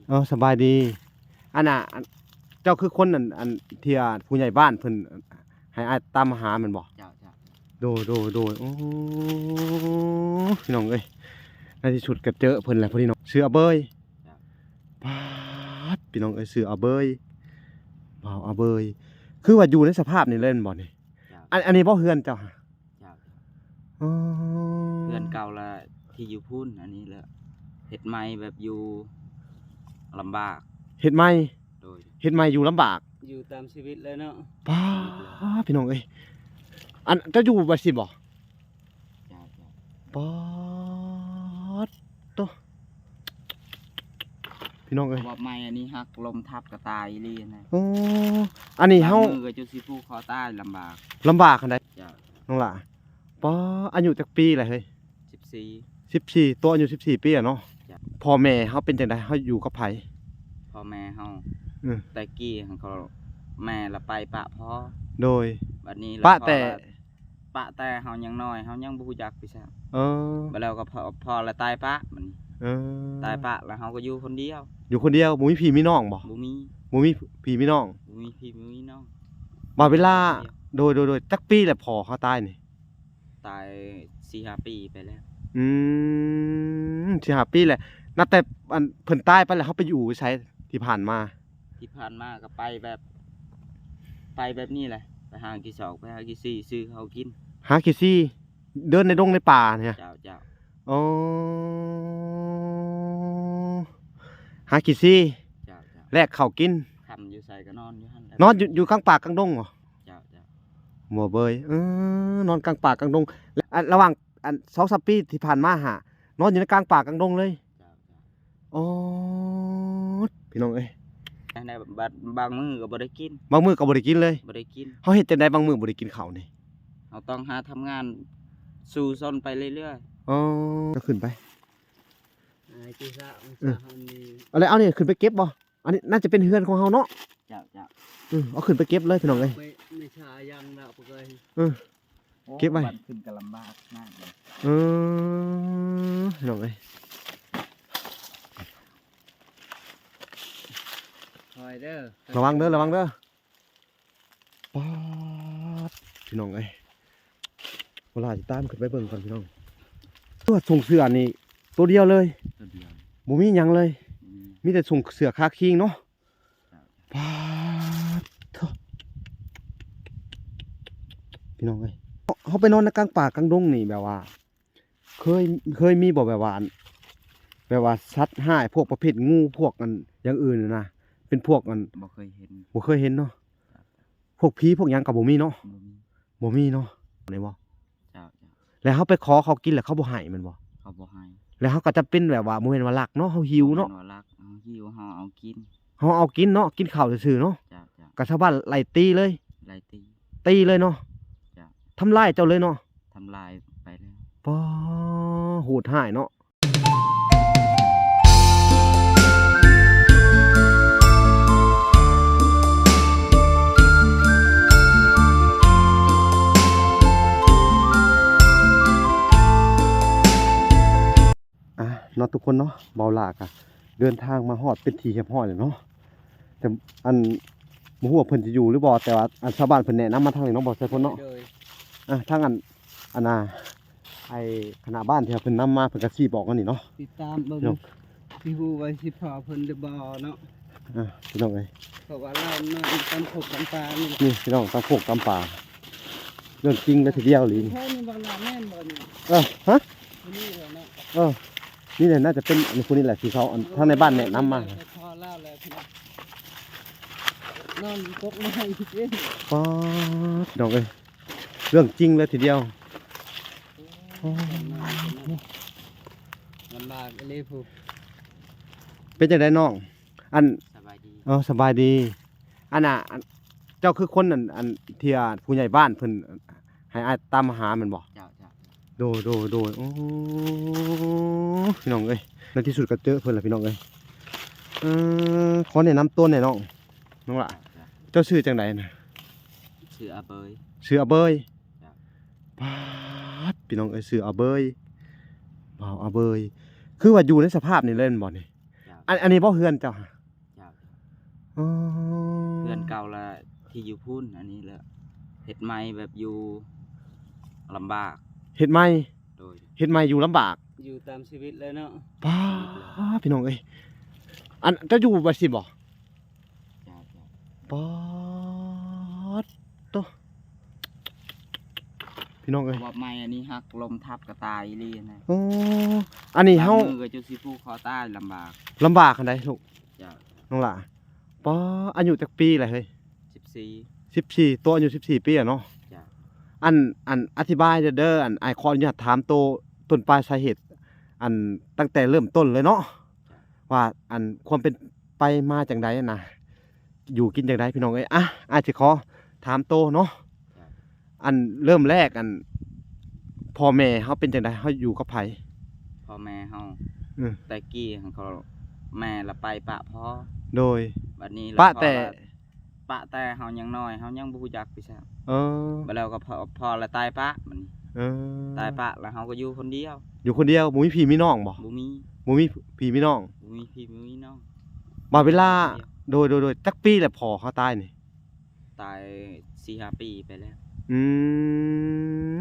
ເອີ ສະບາຍດີ. ອັນນ່າ ອັນ ເຈົ້າຄືຄົນ ອັນ ອັນ ທີ່ ອາ ຜູ້ໃຫຍ່ບ້ານເພິ່ນໃຫ້ອ້າຍຕາມມາຫາແມ່ນບໍ່? ເຈົ້າ ເຈົ້າ. ໂດຍ ໂດຍ ໂດຍ. ໂອ້ ພີ່ນ້ອງເອີຍ ໃນທີ່ສຸດກໍເຈີເພິ່ນແລ້ວພໍດີເນາະ. ຊື່ອາເບີຍ. ເຈົ້າ. ປາດ ພີ່ນ້ອງເອີຍ ຊື່ອາເບີຍ ບ່າວອາເບີຍ. ຄືວ່າຢູ່ໃນສະພາບນີ້ເລີຍແມ່ນບໍ່ນີ້? ເຈົ້າ. ອັນ ອັນນີ້ບໍ່ເຮືອນເຈົ້າ? ເຈົ້າ. ອໍ ເຮືອນເກົ່າລະທີ່ຢູ່ພຸ້ນ ອັນນີ້ລະເຮັດໃໝ່ແບບຢູ່ລຳບາກ. ເຮັດໃໝ່? ໂດຍ. ເຮັດໃໝ່ຢູ່ລຳບາກ ຢູ່ຕາມຊີວິດເລີຍເນາະ. ປາດ ພີ່ນ້ອງເອີຍ ອັນ ເຈົ້າຢູ່ບາຊິບໍ່? ເຈົ້າ ເຈົ້າ. ປາດ ໂຕ ພີ່ນ້ອງເອີຍ ວ່າໄມ້ອັນນີ້ຫັກລົມທັບກໍຕາຍອີ່ຫຼີນະ. ໂອ້ ອັນນີ້ເຮົາ ບາງມື້ກໍຈົນຊິຜູກຄໍຕາຍ ລຳບາກ ລຳບາກຫັ້ນໃດ. ເຈົ້າ. ນ້ອງຫຼ້າ ປາ ອາຍຸຈັກປີລະເຮີ້ຍ? ສິບສີ່. ສິບສີ່ ໂຕອາຍຸສິບສີ່ປີອະເນາະ. ເຈົ້າ. ພໍ່ແມ່ເຮົາເປັນຈັ່ງໃດ? ເຮົາຢູ່ກັບໃຜ? ພໍ່ແມ່ເຮົາ ອື ແຕ່ກີ້ຫັ້ນ ເຂົາ ແມ່ລະໄປປະພໍ່. ໂດຍ. ບັດນີ້ລະ ປະແຕ່ ປະແຕ່ເຮົາຍັງນ້ອຍ ເຮົາຍັງບໍ່ຮູ້ຈັກໄປຊະ. ເອີ ບັດແລ້ວກໍພໍ່ ພໍ່ລະຕາຍປະ ບັດນີ້. ເອີ ຕາຍປະລະເຮົາກໍຢູ່ຄົນດຽວ. ຢູ່ຄົນດຽວ ບໍ່ມີພີ່ມີນ້ອງບໍ່? ບໍ່ມີ. ບໍ່ມີພີ່ມີນ້ອງ? ບໍ່ມີພີ່ບໍ່ມີນ້ອງ. ບາດເວລາ ຢູ່ຄົນດຽວ. ໂດຍ ໂດຍ ໂດຍ. ຈັກປີແລ້ວພໍ່ເຮົາຕາຍນີ້? ຕາຍສີ່ຫ້າປີໄປແລ້ວ. ອືມ ສີ່ຫ້າປີແລ້ວ. ນັບແຕ່ອັນເພິ່ນຕາຍໄປແລ້ວ ເຮົາໄປຢູ່ໃສທີ່ຜ່ານມາ? ທີ່ຜ່ານມາກໍໄປແບບ ໄປແບບນີ້ແຫຼະ ໄປຫາຂີ້ຊອກ ໄປຫາຂີ້ຊີ ຊື້ເຂົ້າກິນ. ຫາຂີ້ຊີ ເດີນໃນດົງໃນປ່ານີ້? ເຈົ້າ ເຈົ້າ. ອໍ ຫາຂີ້ຊີ ເຈົ້າ ເຈົ້າ. ແລກເຂົ້າກິນ. ຄ່ຳຢູ່ໃສກໍນອນຢູ່ຫັ້ນແຫຼະ. ນອນຢູ່ ຢູ່ກາງປ່າກາງດົງບໍ່? ເຈົ້າ ເຈົ້າ. ບໍ່ເບີຍ ເອີ ນອນກາງປ່າກາງດົງ. ແລະ ອັນ ລະຫວ່າງ ອັນ ສອງສາມປີທີ່ຜ່ານມາຫາ ນອນຢູ່ໃນກາງປ່າກາງດົງເລີຍ? ເຈົ້າ ເຈົ້າ. ອໍ ພີ່ນ້ອງເອີຍ ແນວບາງ ບາງມື້ກໍບໍ່ໄດ້ກິນ. ບາງມື້ກໍບໍ່ໄດ້ກິນເລີຍ? ບໍ່ໄດ້ກິນ. ເຮົາເຮັດຈັ່ງໃດບາງມື້ບໍ່ໄດ້ກິນເຂົ້ານີ້? ເຮົາຕ້ອງຫາທຳງານສູ້ຊົນໄປເລື້ອຍໆ. ອໍ ກໍຂຶ້ນໄປ ອາຍ ເອີ ເອົານີ້ຂຶ້ນໄປເກັບບໍ່? ອັນນີ້ໜ້າຈະເປັນເຮືອນຂອງເຮົາເນາະ. ເຈົ້າ ເຈົ້າ. ເອີ ເອົາຂຶ້ນໄປເກັບເລີຍພີ່ນ້ອງເອີຍ. ເອີ ເກັບໄວ້ ຂຶ້ນກໍລຳບາກນະ. ເອີ ພີ່ນ້ອງເອີຍ ຄອຍເດີ ລະວັງເດີ ລະວັງເດີ. ປາດ ພີ່ນ້ອງເອີຍ ບໍ່ຫຼາຍ ຕາມຂຶ້ນໄປເບິ່ງກ່ອນພີ່ນ້ອງ. ຕົວະ ຊົງເສື້ອນີ້ໂຕດຽວເລີຍ ໂຕດຽວ ບໍ່ມີຫຍັງເລີຍ. ອືມ ມີແຕ່ຊົງເສື້ອຄາຄີງເນາະ. ເຈົ້າ. ປາດໂທ້ ພີ່ນ້ອງເອີຍ ເຮົາໄປນອນໃນກາງປ່າກາງດົງນີ້ ແບບວ່າ ເຄີຍ ເຄີຍມີບໍ່ ແບບວ່າ ອັນ ແບບວ່າສັດຮ້າຍ ພວກປະເພດງູ ພວກອັນຢ່າງອື່ນນະ ເປັນພວກອັນ ບໍ່ເຄີຍເຫັນ ບໍ່ເຄີຍເຫັນເນາະ. ເຈົ້າ. ພວກຜີພວກຫຍັງກໍບໍ່ມີເນາະ? ບໍ່ມີ ບໍ່ມີເນາະ ແມ່ນບໍ່? ເຈົ້າ ເຈົ້າ. ແລ້ວເຮົາໄປຂໍເຂົາກິນແລ້ວເຂົາບໍ່ໃຫ້ແມ່ນບໍ່? ເຂົາບໍ່ໃຫ້. ແລ້ວເຮົາກໍຈຳເປັນແບບວ່າ ບໍ່ແມ່ນວ່າລັກເນາະ ເຮົາຫິວເນາະ. ບໍ່ແມ່ນວ່າລັກ ເຮົາຫິວ ເຮົາເອົາກິນ ເຮົາເອົາກິນເນາະ ກິນເຂົ້າຊື່ໆເນາະ. ເຈົ້າ ເຈົ້າ. ກໍຊາວບ້ານໄລ່ຕີເລີຍ ໄລ່ຕີ ຕີເລີຍເນາະ. ເຈົ້າ. ທຳລາຍເຈົ້າເລີຍເນາະ. ທຳລາຍໄປແລ້ວ. ປາ ໂຫດຮ້າຍເນາະ. ອ່ະ ເນາະ ທຸກຄົນເນາະ ເບົາຫຼ້າກະເດີນທາງມາຮອດເປັນທີ່ຮຽບຮ້ອຍແລ້ວເນາະ. ແຕ່ອັນ ບໍ່ຮູ້ວ່າເພິ່ນຈະຢູ່ຫຼືບໍ່ ແຕ່ວ່າອັນຊາວບ້ານເພິ່ນແນະນຳມາທາງນີ້ເນາະ ບໍ່ໃຊ່ເພິ່ນເນາະ. ໂດຍ. ອ່ະ ທາງອັນ ອັນນ່າ ໄອ້ຄະນະບ້ານທີ່ເພິ່ນນຳມາ ເພິ່ນກໍຊີ້ບອກອັນນີ້ເນາະ ຕິດຕາມເບິ່ງ ພີ່ນ້ອງ ຊິຮູ້ວ່າຊິພໍ້ເພິ່ນຫຼືບໍ່ເນາະ. ອ່ະ ພີ່ນ້ອງເອີຍ ເພາະວ່າລາວນອນຕາມໂຄກຕາມປ່ານີ້ແຫຼະ ນີ້ພີ່ນ້ອງ ຕາມໂຄກຕາມປ່າ. ເລື່ອງຈິງເລີຍທີດຽວນີ້ ແທ້ນີ້ບັກຫຼ້າແມ່ນບໍ່ນີ້? ເອີ ຮະ ນີ້ແຫຼະເນາະ. ເອີ ນີ້ແຫຼະ ໜ້າຈະເປັນອັນຜູ້ນີ້ແຫຼະ ທີ່ເຂົາອັນ ເອີ ທາງໃນບ້ານແນະນຳມາ. ພໍ້ລາວແລ້ວພີ່ນ້ອງ ນອນຢູ່ກົກໄມ້. ປາດ ພີ່ນ້ອງເອີຍ ເລື່ອງຈິງເລີຍທີດຽວ. ໂອ້ ລຳບາກອີ່ຫຼີພຸ້ນ. ເປັນຈັ່ງໃດນ້ອງ? ອັນ ສະບາຍດີ. ເອີ ສະບາຍດີ. ອັນນ່າ ອັນ ເຈົ້າຄືຄົນ ອັນ ອັນ ທີ່ ອາ ຜູ້ໃຫຍ່ບ້ານເພິ່ນໃຫ້ອ້າຍຕາມມາຫາແມ່ນບໍ່? ເຈົ້າ ເຈົ້າ. ໂດຍ ໂດຍ ໂດຍ. ໂອ້ ພີ່ນ້ອງເອີຍ ໃນທີ່ສຸດກໍເຈີເພິ່ນແລ້ວ ພີ່ນ້ອງເອີຍ. ເອີ ຂໍແນະນຳຕົວແດ່ນ້ອງ ນ້ອງຫຼ້າ. ເຈົ້າ. ເຈົ້າຊື່ຈັ່ງໃດນະ? ຊື່ອາເບີຍ. ຊື່ອາເບີຍ. ເຈົ້າ. ປາດ ພີ່ນ້ອງເອີຍ ຊື່ອາເບີຍ ບ່າວອາເບີຍ. ຄືວ່າຢູ່ໃນສະພາບນີ້ເລີຍແມ່ນບໍ່ນີ້? ເຈົ້າ. ອັນ ອັນນີ້ບໍ່ເຮືອນເຈົ້າ? ເຈົ້າ. ອໍ ເຮືອນເກົ່າລະທີ່ຢູ່ພຸ້ນ ອັນນີ້ລະເຮັດໃໝ່ແບບຢູ່ລຳບາກ. ເຮັດໃໝ່? ໂດຍ. ເຮັດໃໝ່ຢູ່ລຳບາກ ຢູ່ຕາມຊີວິດເລີຍເນາະ. ປ້າ ພີ່ນ້ອງເອີຍ ອັນເຈົ້າຢູ່ບາຊິບໍ່? ເຈົ້າ ເຈົ້າ. ປ້າດໂຕ ພີ່ນ້ອງເອີຍ ບອບໃໝ່ອັນນີ້ຫັກລົ້ມທັບກໍຕາຍອີ່ຫຼີນະ. ໂອ້ ອັນນີ້ເຮົາ ບາງມື້ກໍຈົນຊິຜູກຄໍຕາຍ ລຳບາກ ລຳບາກອັນໃດລູກ? ເຈົ້າ. ນ້ອງຫຼ້າ ປ້າ ອາຍຸຈັກປີລະເຮີ້ຍ? ສິບສີ່. ສິບສີ່ ໂຕອາຍຸສິບສີ່ປີອະເນາະ. ເຈົ້າ. ອັນ ອັນ ອະທິບາຍເດີ ອັນ ອ້າຍຂໍອະນຸຍາດຖາມໂຕຕົ້ນປາຍສາເຫດ ອັນ ຕັ້ງແຕ່ເລີ່ມຕົ້ນເລີຍເນາະ ເຈົ້າ. ວ່າ ອັນ ຄວາມເປັນໄປມາຈັ່ງໃດນະ ຢູ່ກິນຈັ່ງໃດ ພີ່ນ້ອງເອີຍ. ອ່ະ ອ້າຍຊິຂໍຖາມໂຕເນາະ ເຈົ້າ. ອັນເລີ່ມແລກ ອັນ ພໍ່ແມ່ເຮົາເປັນຈັ່ງໃດ? ເຮົາຢູ່ກັບໃຜ? ພໍ່ແມ່ເຮົາ ອືມ ແຕ່ກີ້ຫັ້ນເຂົາ ແມ່ລະໄປປະພໍ່. ໂດຍ. ບັດນີ້ລະ ປະແຕ່ ປະແຕ່ເຮົາຍັງນ້ອຍ ເຮົາຍັງບໍ່ຮູ້ຈັກໄປຊະ. ເອີ ບັດແລ້ວກໍພໍ່ ພໍ່ລະຕາຍປະ ບັດນີ້ ເອີ ຕາຍປະ ລະເຮົາກໍຢູ່ຄົນດຽວ. ຢູ່ຄົນດຽວ ບໍ່ມີພີ່ມີນ້ອງບໍ່? ບໍ່ມີ. ບໍ່ມີພີ່ມີນ້ອງ? ບໍ່ມີພີ່ບໍ່ມີນ້ອງ. ບາດເວລາ ຢູ່ຄົນດຽວ. ໂດຍ ໂດຍ ໂດຍ. ຈັກປີແລ້ວພໍ່ເຮົາຕາຍນີ້? ຕາຍສີ່ຫ້າປີໄປແລ້ວ. ອື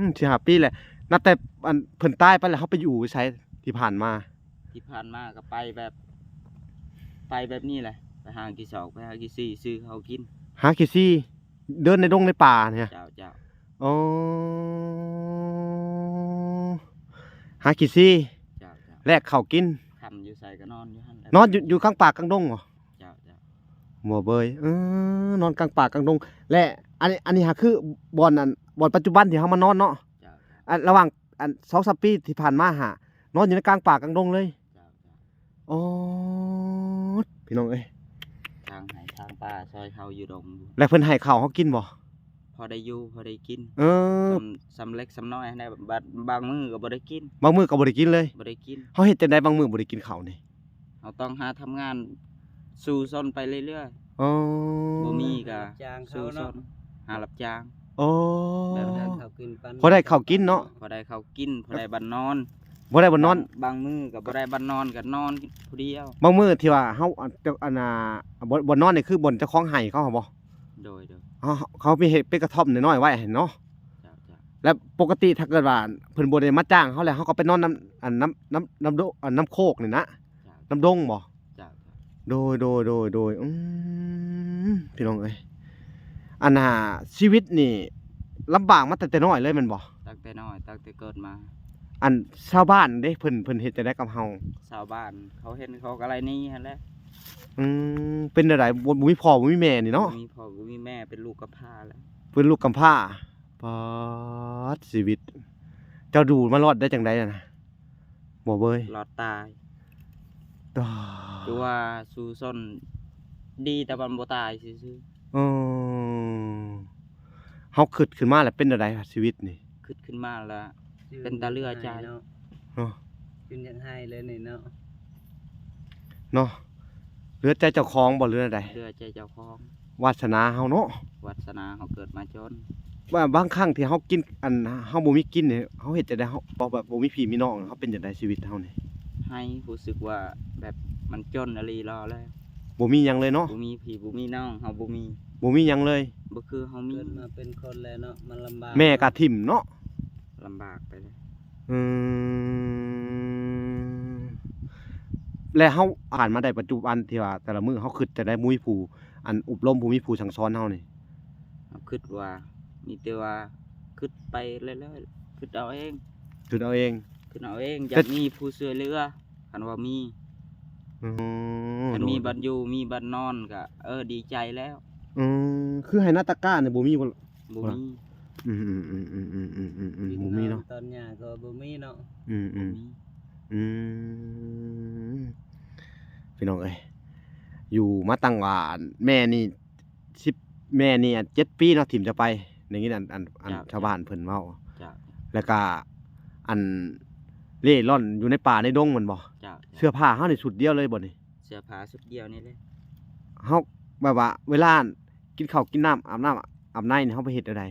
ມ ສີ່ຫ້າປີແລ້ວ. ນັບແຕ່ອັນເພິ່ນຕາຍໄປແລ້ວ ເຮົາໄປຢູ່ໃສທີ່ຜ່ານມາ? ທີ່ຜ່ານມາກໍໄປແບບ ໄປແບບນີ້ແຫຼະ ໄປຫາຂີ້ຊອກ ໄປຫາຂີ້ຊີ ຊື້ເຂົ້າກິນ. ຫາຂີ້ຊີ ເດີນໃນດົງໃນປ່ານີ້? ເຈົ້າ ເຈົ້າ. ອໍ ຫາຂີ້ຊີ ເຈົ້າ ເຈົ້າ. ແລກເຂົ້າກິນ. ຄ່ຳຢູ່ໃສກໍນອນຢູ່ຫັ້ນແຫຼະ. ນອນຢູ່ ຢູ່ກາງປ່າກາງດົງບໍ? ເຈົ້າ ເຈົ້າ. ບໍ່ເບີຍ ເອີ ນອນກາງປ່າກາງດົງ. ແລະ ອັນນີ້ ອັນນີ້ຫາຄືບ່ອນ ອັນ ບ່ອນປັດຈຸບັນທີ່ເຮົາມານອນເນາະ. ເຈົ້າ ເຈົ້າ. ອັນ ລະຫວ່າງ ອັນ ສອງສາມປີທີ່ຜ່ານມາຫາ ນອນຢູ່ໃນກາງປ່າກາງດົງເລີຍ. ເຈົ້າ ເຈົ້າ. ອໍ ພີ່ນ້ອງເອີຍ ທາງໄຮ່ທາງປ່າ ຊອຍເຂົ້າຢູ່ດົງ. ແລ້ວເພິ່ນໃຫ້ເຂົ້າເຮົາກິນບໍ່? ພໍໄດ້ຢູ່ ພໍໄດ້ກິນ. ເອີ ສ່ຳ ສ່ຳເລັກສ່ຳນ້ອຍຫັ້ນແຫຼະ. ບາດ ບາງມື້ກໍບໍ່ໄດ້ກິນ. ບາງມື້ກໍບໍ່ໄດ້ກິນເລີຍ? ບໍ່ໄດ້ກິນ. ເຮົາເຮັດຈັ່ງໃດບາງມື້ບໍ່ໄດ້ກິນເຂົ້ານີ້? ເຮົາຕ້ອງຫາທຳງານສູ້ຊົນໄປເລື້ອຍໆ. ອໍ ບໍ່ມີກໍສູ້ຊົນ ຫາຮັບຈ້າງ. ອໍ ແບບນັ້ນ ພໍໄດ້ເຂົ້າກິນເນາະ. ພໍໄດ້ເຂົ້າກິນ ພໍໄດ້ບັນນອນ. ບໍ່ໄດ້ບ່ອນນອນ. ບາງ ບາງມື້ກໍບໍ່ໄດ້ບ່ອນນອນ ກໍນອນຜູ້ດຽວ. ບາງມື້ທີ່ວ່າເຮົາ ອັນ ອັນ ອ່າ ບ່ອນ ບ່ອນນອນນີ້ຄືບ່ອນເຈົ້າຂອງໄຮ່ເຂົາຫັ້ນບໍ່? ໂດຍ ໂດຍ. ເຮົາ ເຂົາມີເຮັດເປັນກະທ່ອມນ້ອຍໆໄວ້ຫັ້ນເນາະ. ເຈົ້າ ເຈົ້າ. ແລ້ວປົກກະຕິຖ້າເກີດວ່າເພິ່ນບໍ່ໄດ້ມາຈ້າງເຮົາແລ້ວ ເຮົາກໍໄປນອນນຳ ອັນ ນຳ ນຳ ນຳ ອັນ ນຳໂຄກນີ້ນະ? ເຈົ້າ. ນຳດົງບໍ່? ເຈົ້າ ເຈົ້າ. ໂດຍ ໂດຍ ໂດຍ ໂດຍ. ອືມ ພີ່ນ້ອງເອີຍ ອັນນ່າ ຊີວິດນີ້ລຳບາກມາຕັ້ງແຕ່ນ້ອຍເລີຍແມ່ນບໍ່? ຕັ້ງແຕ່ນ້ອຍ ຕັ້ງແຕ່ເກີດມາ. ອັນຊາວບ້ານເດ້ ເພິ່ນ ເພິ່ນເຮັດຈັ່ງໃດກັບເຮົາ? ຊາວບ້ານເຂົາເຫັນເຂົາກໍໄລ່ໜີຫັ້ນແຫຼະ. ອືມ ເປັນແນວໃດ? ບໍ່ ບໍ່ມີພໍ່ບໍ່ມີແມ່ນີ້ເນາະ? ບໍ່ມີພໍ່ບໍ່ມີແມ່ ເປັນລູກກຳພ້າແຫຼະ. ເປັນລູກກຳພ້າ. ປາດ ຊີວິດ ເຈົ້າຢູ່ມາລອດໄດ້ຈັ່ງໃດຫັ້ນນະ? ບໍ່ເບີຍ ລອດຕາຍ. ໂອ້ ຄືວ່າສູ້ຊົນ ດີແຕ່ມັນບໍ່ຕາຍຊື່ໆ. ເອີ ເຮົາຄຶດຂຶ້ນມາແລ້ວເປັນແນວໃດຊີວິດນີ້? ຄຶດຂຶ້ນມາແລ້ວເປັນຕາເຫຼືອໃຈເນາະ. ເນາະ ເປັນຢາກໄຫ້ເລີຍນີ້ເນາະ ເນາະ. ເຫຼືອໃຈເຈົ້າຂອງບໍ່ ຫຼືແນວໃດ? ເຫຼືອໃຈເຈົ້າຂອງ. ວາດສະໜາເຮົາເນາະ ວາດສະໜາເຮົາເກີດມາຈົນ. ວ່າບາງຄັ້ງທີ່ເຮົາກິນ ອັນ ເຮົາບໍ່ມີກິນນີ້ ເຮົາເຮັດຈັ່ງໃດ? ເຮົາ ບໍ່ ແບບບໍ່ມີພີ່ມີນ້ອງ ເຮົາເປັນຈັ່ງໃດຊີວິດເຮົານີ້? ໃຫ້ຮູ້ສຶກວ່າແບບມັນຈົນອີ່ຫຼີລໍແລ້ວ. ບໍ່ມີຫຍັງເລີຍເນາະ? ບໍ່ມີພີ່ບໍ່ມີນ້ອງ ເຮົາບໍ່ມີ ບໍ່ມີຫຍັງເລີຍ. ບໍ່ຄືເຮົາມີ ເກີດມາເປັນຄົນແລ້ວເນາະ ມັນລຳບາກ. ແມ່ກໍຖິ້ມເນາະ ລຳບາກໄປເລີຍ. ອືມ ແລະເຮົາຜ່ານມາໄດ້ປັດຈຸບັນທີ່ວ່າແຕ່ລະມື້ເຮົາຄິດຈັ່ງໃດ ບໍ່ມີຜູ້ອັນອົບຮົມ ບໍ່ມີຜູ້ສັ່ງສອນເຮົານີ້? ເຮົາຄິດວ່າ ມີແຕ່ວ່າຄິດໄປເລື້ອຍໆ ຄິດເອົາເອງ ຄິດເອົາເອງ ຄິດເອົາເອງ ຢາກມີຜູ້ຊ່ວຍເຫຼືອ ຄັນວ່າມີ. ອືມ ຄັນມີ ໂດຍ ບ່ອນຢູ່ ມີບ່ອນນອນກະ ເອີ ດີໃຈແລ້ວ. ອືມ ຄືໄຮ່ນາຕາກ້ານີ້ບໍ່ມີບໍ່? ບໍ່ມີ. ອືມໆໆໆໆໆ ບໍ່ມີເນາະ ຕອນຫຍ້າກໍບໍ່ມີເນາະ. ອືມໆ ບໍ່ມີ. ອືມ ພີ່ນ້ອງເອີຍ ຢູ່ມາຕັ້ງວ່າ ແມ່ນີ້ ສິບ ແມ່ນີ້ ອັນ ເຈັດປີເນາະ ຖິ້ມຈະໄປ ໄດ້ຍິນອັນ ອັນ ອັນ ເຈົ້າ ຊາວບ້ານເພິ່ນເວົ້າ. ເຈົ້າ. ແລ້ວກະ ອັນ ເລ່ລ່ອນຢູ່ໃນປ່າໃນດົງແມ່ນບໍ່? ເຈົ້າ. ເສື້ອຜ້າເຮົານີ້ຊຸດດຽວເລີຍບໍ່ນີ້? ເສື້ອຜ້າຊຸດດຽວນີ້ເລີຍ. ເຮົາແບບວ່າເວລາກິນເຂົ້າກິນນ້ຳ ອາບນ້ຳອາບໃນນີ້ ເຮົາໄປເຮັດແນວໃດ?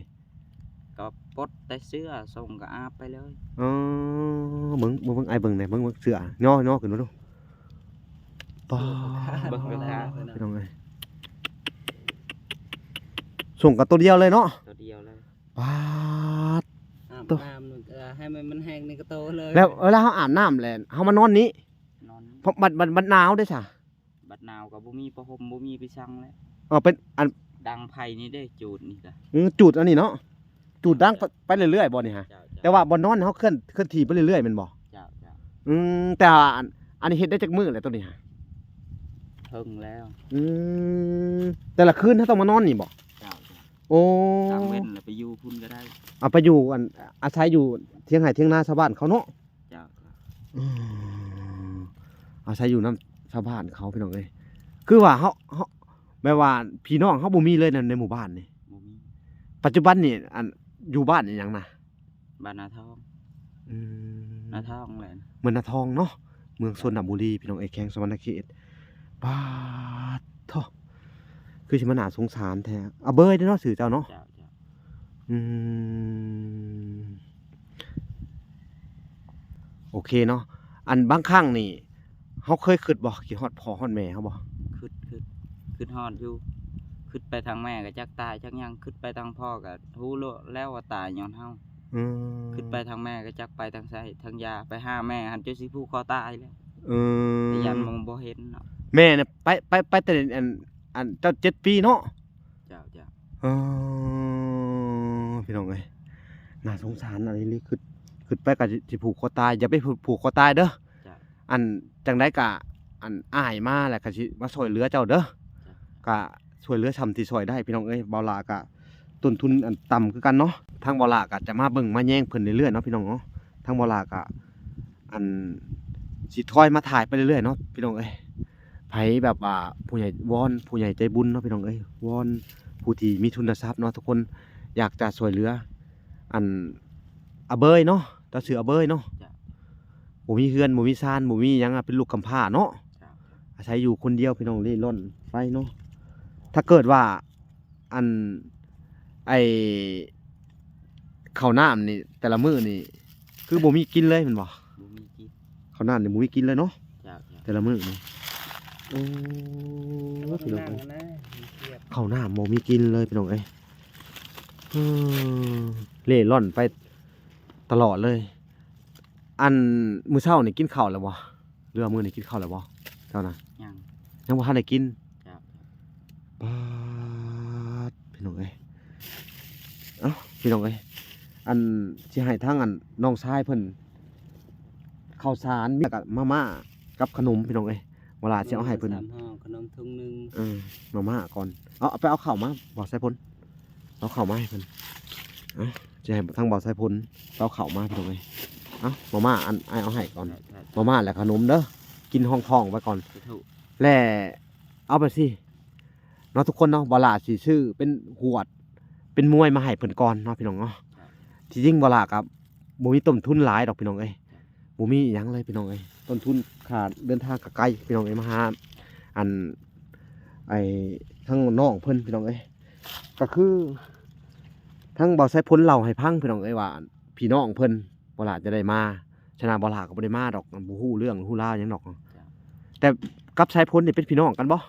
ກໍປົດແຕ່ເສື້ອ ສົ່ງກໍອາບໄປເລີຍ. ເອີ ເບິ່ງ ເບິ່ງ ເບິ່ງ ອ້າຍເບິ່ງແດ່ ເບິ່ງ ເບິ່ງເສື້ອ ຍໍ ຍໍຂຶ້ນມາດູ. ປາດ ເບິ່ງເວລາ ພີ່ນ້ອງເອີຍ ສົ່ງກັນໂຕດຽວເລີຍເນາະ ໂຕດຽວເລີຍ ປາດ ອາບ ໂຕ ນ້ຳ ເອີ ໃຫ້ມັນ ມັນແຫ້ງໃນກະໂຕເລີຍ ແລ້ວເວລາເຮົາອາບນ້ຳແລ້ວ ເຮົາມານອນນີ້ ນອນນີ້ ເພາະບັດ ບັດ ບັດໜາວເດ້ຊະ ບັດໜາວກໍບໍ່ມີຜ້າຫົ່ມ ບໍ່ມີໄປຊັງແລ້ວ ເອີ ເປັນອັນ ດັງໄຟນີ້ເດ້ ຈູດນີ້ກະ ອືມ ຈູດອັນນີ້ເນາະ ຈູດດັງໄປ ເຈົ້າ ໄປເລື້ອຍໆບໍ່ນີ້ຫະ ເຈົ້າ ເຈົ້າ ແຕ່ວ່າບ່ອນນອນເຮົາເຄື່ອນ ເຄື່ອນທີ່ໄປເລື້ອຍໆແມ່ນບໍ່ ເຈົ້າ ເຈົ້າ ອືມ ແຕ່ວ່າອັນ ອັນນີ້ເຮັດໄດ້ຈັກມື້ແລ້ວໂຕນີ້ຫະ ເຖິງແລ້ວ ອືມ ແຕ່ລະຄືນເຮົາຕ້ອງມານອນນີ້ບໍ່ ເຈົ້າ ເຈົ້າ ໂອ້ ກາງເວັນລະໄປຢູ່ພຸ້ນກໍໄດ້ ເອົາໄປຢູ່ອັນ ອາໄສຢູ່ທຽງໄຮ່ທຽງນາຊາວບ້ານເຂົາເນາະ ເຈົ້າ ອືມ ອາໄສຢູ່ນຳຊາວບ້ານເຂົາ ພີ່ນ້ອງເອີຍ ຄືວ່າເຮົາ ເຮົາ ແບບວ່າພີ່ນ້ອງເຮົາບໍ່ມີເລີຍໃນ ໃນໝູ່ບ້ານນີ້ ບໍ່ມີ ປັດຈຸບັນນີ້ ອັນ ຢູ່ບ້ານອີ່ຫຍັງນະ ບ້ານນາທອງ ອືມ ນາທອງແຫຼະ ເມືອງນາທອງເນາະ ເມືອງຊົນນະບູລີ ພີ່ນ້ອງເອີຍ ແຂວງສະຫວັນນະເຂດ ປາດໂທ້ ຄືຊິມາໜ້າສົງສານແທ້ ອາເບີຍເດ້ເນາະ ຊື່ເຈົ້າເນາະ ເຈົ້າ ເຈົ້າ ອືມ ໂອເຄເນາະ ອັນບາງຄັ້ງນີ້ ເຮົາເຄີຍຄິດບໍ່ ຄິດຮອດພໍ່ຮອດແມ່ເຮົາບໍ່ ຄິດ ຄິດ ຄິດຮອດຢູ່ ຄິດໄປທາງແມ່ກໍຈັກຕາຍຈັກຫຍັງ ຄິດໄປທາງພໍ່ກໍຮູ້ໂລດແລ້ວວ່າຕາຍຍ້ອນເຮົາ ອືມ ຄິດໄປທາງແມ່ກໍຈັກໄປທາງໃສທາງຢາ ໄປຫາແມ່ຫັ້ນຈົນຊິຜູກຄໍຕາຍແລ້ວ ເອີ ແຕ່ຢ້ານໝູ່ບໍ່ເຫັນເນາະ ແມ່ນະ ໄປ ໄປ ໄປແຕ່ອັນ ອັນເຈົ້າເຈັດປີເນາະ ເຈົ້າ ເຈົ້າ ເອີ ພີ່ນ້ອງເອີຍ ໜ້າສົງສານອີ່ຫຼີ ຄິດ ຄິດໄປກໍຊິຜູກຄໍຕາຍ ຢ່າໄປຜູກຄໍຕາຍເດີ ເຈົ້າ ອັນ ຈັ່ງໃດກະ ອັນ ອ້າຍມາແລ້ວກະຊິມາຊ່ວຍເຫຼືອເຈົ້າເດີ ເຈົ້າ ກະຊ່ວຍເຫຼືອຊ່ຳທີ່ຊ່ວຍໄດ້ ພີ່ນ້ອງເອີຍ ບ່າວຫຼ້າກະຕົ້ນທຶນ ອັນ ຕ່ຳຄືກັນເນາະ ທາງບ່າວຫຼ້າກະຈະມາເບິ່ງມາແຍງເພິ່ນເລື້ອຍໆເນາະ ພີ່ນ້ອງເນາະ ທາງບ່າວຫຼ້າກະ ອັນ ຊິທອຍມາຖ່າຍໄປເລື້ອຍໆເນາະ ພີ່ນ້ອງເອີຍ ໃຜແບບວ່າຜູ້ໃຫຍ່ ວອນຜູ້ໃຫຍ່ໃຈບຸນເນາະ ພີ່ນ້ອງເອີຍ ວອນຜູ້ທີ່ມີທຶນທະລັບເນາະ ທຸກຄົນຢາກຈະຊ່ວຍເຫຼືອ ອັນ ອາເບີຍເນາະ ເຈົ້າຊື່ອາເບີຍເນາະ ເຈົ້າ ບໍ່ມີເຮືອນ ບໍ່ມີຊານ ບໍ່ມີຫຍັງ ເປັນລູກກຳພ້າເນາະ ເຈົ້າ ອາໄສຢູ່ຄົນດຽວ ພີ່ນ້ອງ ເລ່ລ່ອນໄປເນາະ ຖ້າເກີດວ່າ ອັນ ໄອ້ ເຂົ້ານ້ຳນີ້ ແຕ່ລະມື້ນີ້ ຄືບໍ່ມີກິນເລີຍແມ່ນບໍ່ ບໍ່ມີກິນ ເຂົ້ານ້ຳນີ້ບໍ່ມີກິນເລີຍເນາະ ເຈົ້າ ເຈົ້າ ແຕ່ລະມື້ນີ້ ໂອ້ ພີ່ນ້ອງເອີຍ ເຂົ້ານ້ຳບໍ່ມີກິນເລີຍ ພີ່ນ້ອງເອີຍ ເອີ ເລ່ລ່ອນໄປຕະຫຼອດເລີຍ ອັນ ມື້ເຊົ້ານີ້ກິນເຂົ້າແລ້ວບໍ່ ຫຼືວ່າມື້ນີ້ກິນເຂົ້າແລ້ວບໍ່ ເຈົ້ານະ ຍັງ ຍັງບໍ່ທັນໄດ້ກິນ ເຈົ້າ ປາດ ພີ່ນ້ອງເອີຍ ເອົ້າ ພີ່ນ້ອງເອີຍ ອັນ ຊິໃຫ້ທາງ ອັນ ນ້ອງຊາຍເພິ່ນ ເຂົ້າສານ ແລ້ວກະມາມ່າກັບຂະໜົມ ພີ່ນ້ອງເອີຍ ເວລາຊິເອົາໃຫ້ເພິ່ນ ສາມຫໍ່ ຂະໜົມຖົງໜຶ່ງ ເອີ ມາມ່າກ່ອນ ເອົາ ເອົາໄປເອົາເຂົ້າມາ ບໍ່ໃສ່ພົນ ເອົາເຂົ້າມາໃຫ້ເພິ່ນ ເອົ້າ ຈະໃຫ້ທາງບ່າວສາຍພົນເອົາເຂົ້າມາ ພີ່ນ້ອງເອີຍ ເອົ້າ ມາມ່າ ອັນ ອ້າຍເອົາໃຫ້ກ່ອນ ມາມ່າ ແລະ ຂະໜົມເດີ ກິນຮອງທ້ອງໄວ້ກ່ອນ ສາທຸ ແລະ ເອົາໄປຊິເນາະ ທຸກຄົນເນາະ ບ່າວຫຼ້າຊິຊື້ເປັນຫວດ ເປັນມວຍມາໃຫ້ເພິ່ນກ່ອນເນາະ ພີ່ນ້ອງເນາະ ທີ່ຈິງບ່າວຫຼ້າກໍບໍ່ມີຕົ້ນທຶນຫຼາຍດອກ ພີ່ນ້ອງເອີຍ ບໍ່ມີອີ່ຫຍັງເລີຍ ພີ່ນ້ອງເອີຍ ຕົ້ນທຶນຄ່າເດີນທາງກໍໄກ ພີ່ນ້ອງເອີຍ ມາຫາ ອັນ ໄອ້ ທາງນ້ອງເພິ່ນ ພີ່ນ້ອງເອີຍ ກໍຄື ທາງບ່າວສາຍພົນເລົ່າໃຫ້ຟັງ ພີ່ນ້ອງເອີຍ ວ່າ ພີ່ນ້ອງເພິ່ນ ບໍ່ຫຼ້າຈະໄດ້ມາ ຊະນະ ບໍ່ຫຼ້າກໍບໍ່ໄດ້ມາດອກ ບໍ່ຮູ້ເລື່ອງຮູ້ລາວຫຍັງດອກ ເຈົ້າ ແຕ່ກັບສາຍພົນນີ້ເປັນພີ່ນ້ອງກັນບໍ່?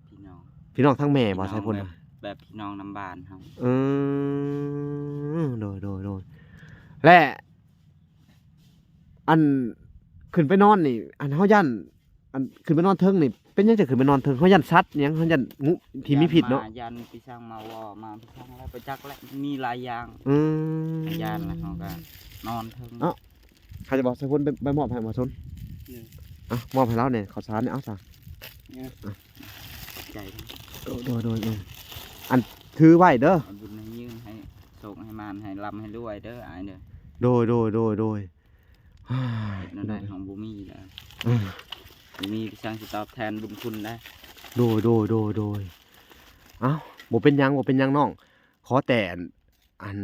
ພີ່ນ້ອງ ພີ່ນ້ອງທາງແມ່ບໍ່? ສາຍພົນ ແບບ ແບບພີ່ນ້ອງນຳບ້ານເຮົາ ເອີ ໂດຍ ໂດຍ ໂດຍ ແລະ ອັນ ຂຶ້ນໄປນອນນີ້ ອັນ ເຮົາຢ້ານ ອັນ ຂຶ້ນໄປນອນເທິງນີ້ ເປັນຫຍັງຈະຂຶ້ນໄປນອນເທິງ? ເຮົາຢ້ານສັດຫຍັງ? ເຮົາຢ້ານງູ ທີ່ມີພິດເນາະ? ຢ້ານມາ ຢ້ານປີສາງມາວໍ້ ມາປີສາງແລ້ວໄປຈັກແຫຼະ ມີຫຼາຍຢ່າງ ເອີ ຢ້ານແລ້ວເຮົາກໍນອນເທິງ ເອົ້າ ໃຜຈະບອກໃສ່ພົນໄປ ໄປມອບໃຫ້ໝໍຊົນ ເອີ ເອົ້າ ມອບໃຫ້ລາວແດ່ ເຂົ້າສານນີ້ ເອົາຊະ ເອີ ຂອບໃຈ ໂດຍ ໂດຍ ໂດຍ ເອີ ອັນ ຖືໄວ້ເດີ ໃຫ້ບຸນໃຫ້ຍືນ ໃຫ້ໂຊກໃຫ້ໝານ ໃຫ້ລ່ຳໃຫ້ລວຍເດີອ້າຍເດີ ໂດຍ ໂດຍ ໂດຍ ໂດຍ ເຮັດແນວໃດເຮົາບໍ່ມີແລ້ວ ເອີ ບໍ່ມີໄປສ້າງຊິຕອບແທນບຸນຄຸນໄດ້ ໂດຍ ໂດຍ ໂດຍ ໂດຍ ເອົ້າ ບໍ່ເປັນຫຍັງ ບໍ່ເປັນຫຍັງນ້ອງ ຂໍແຕ່ ອັນ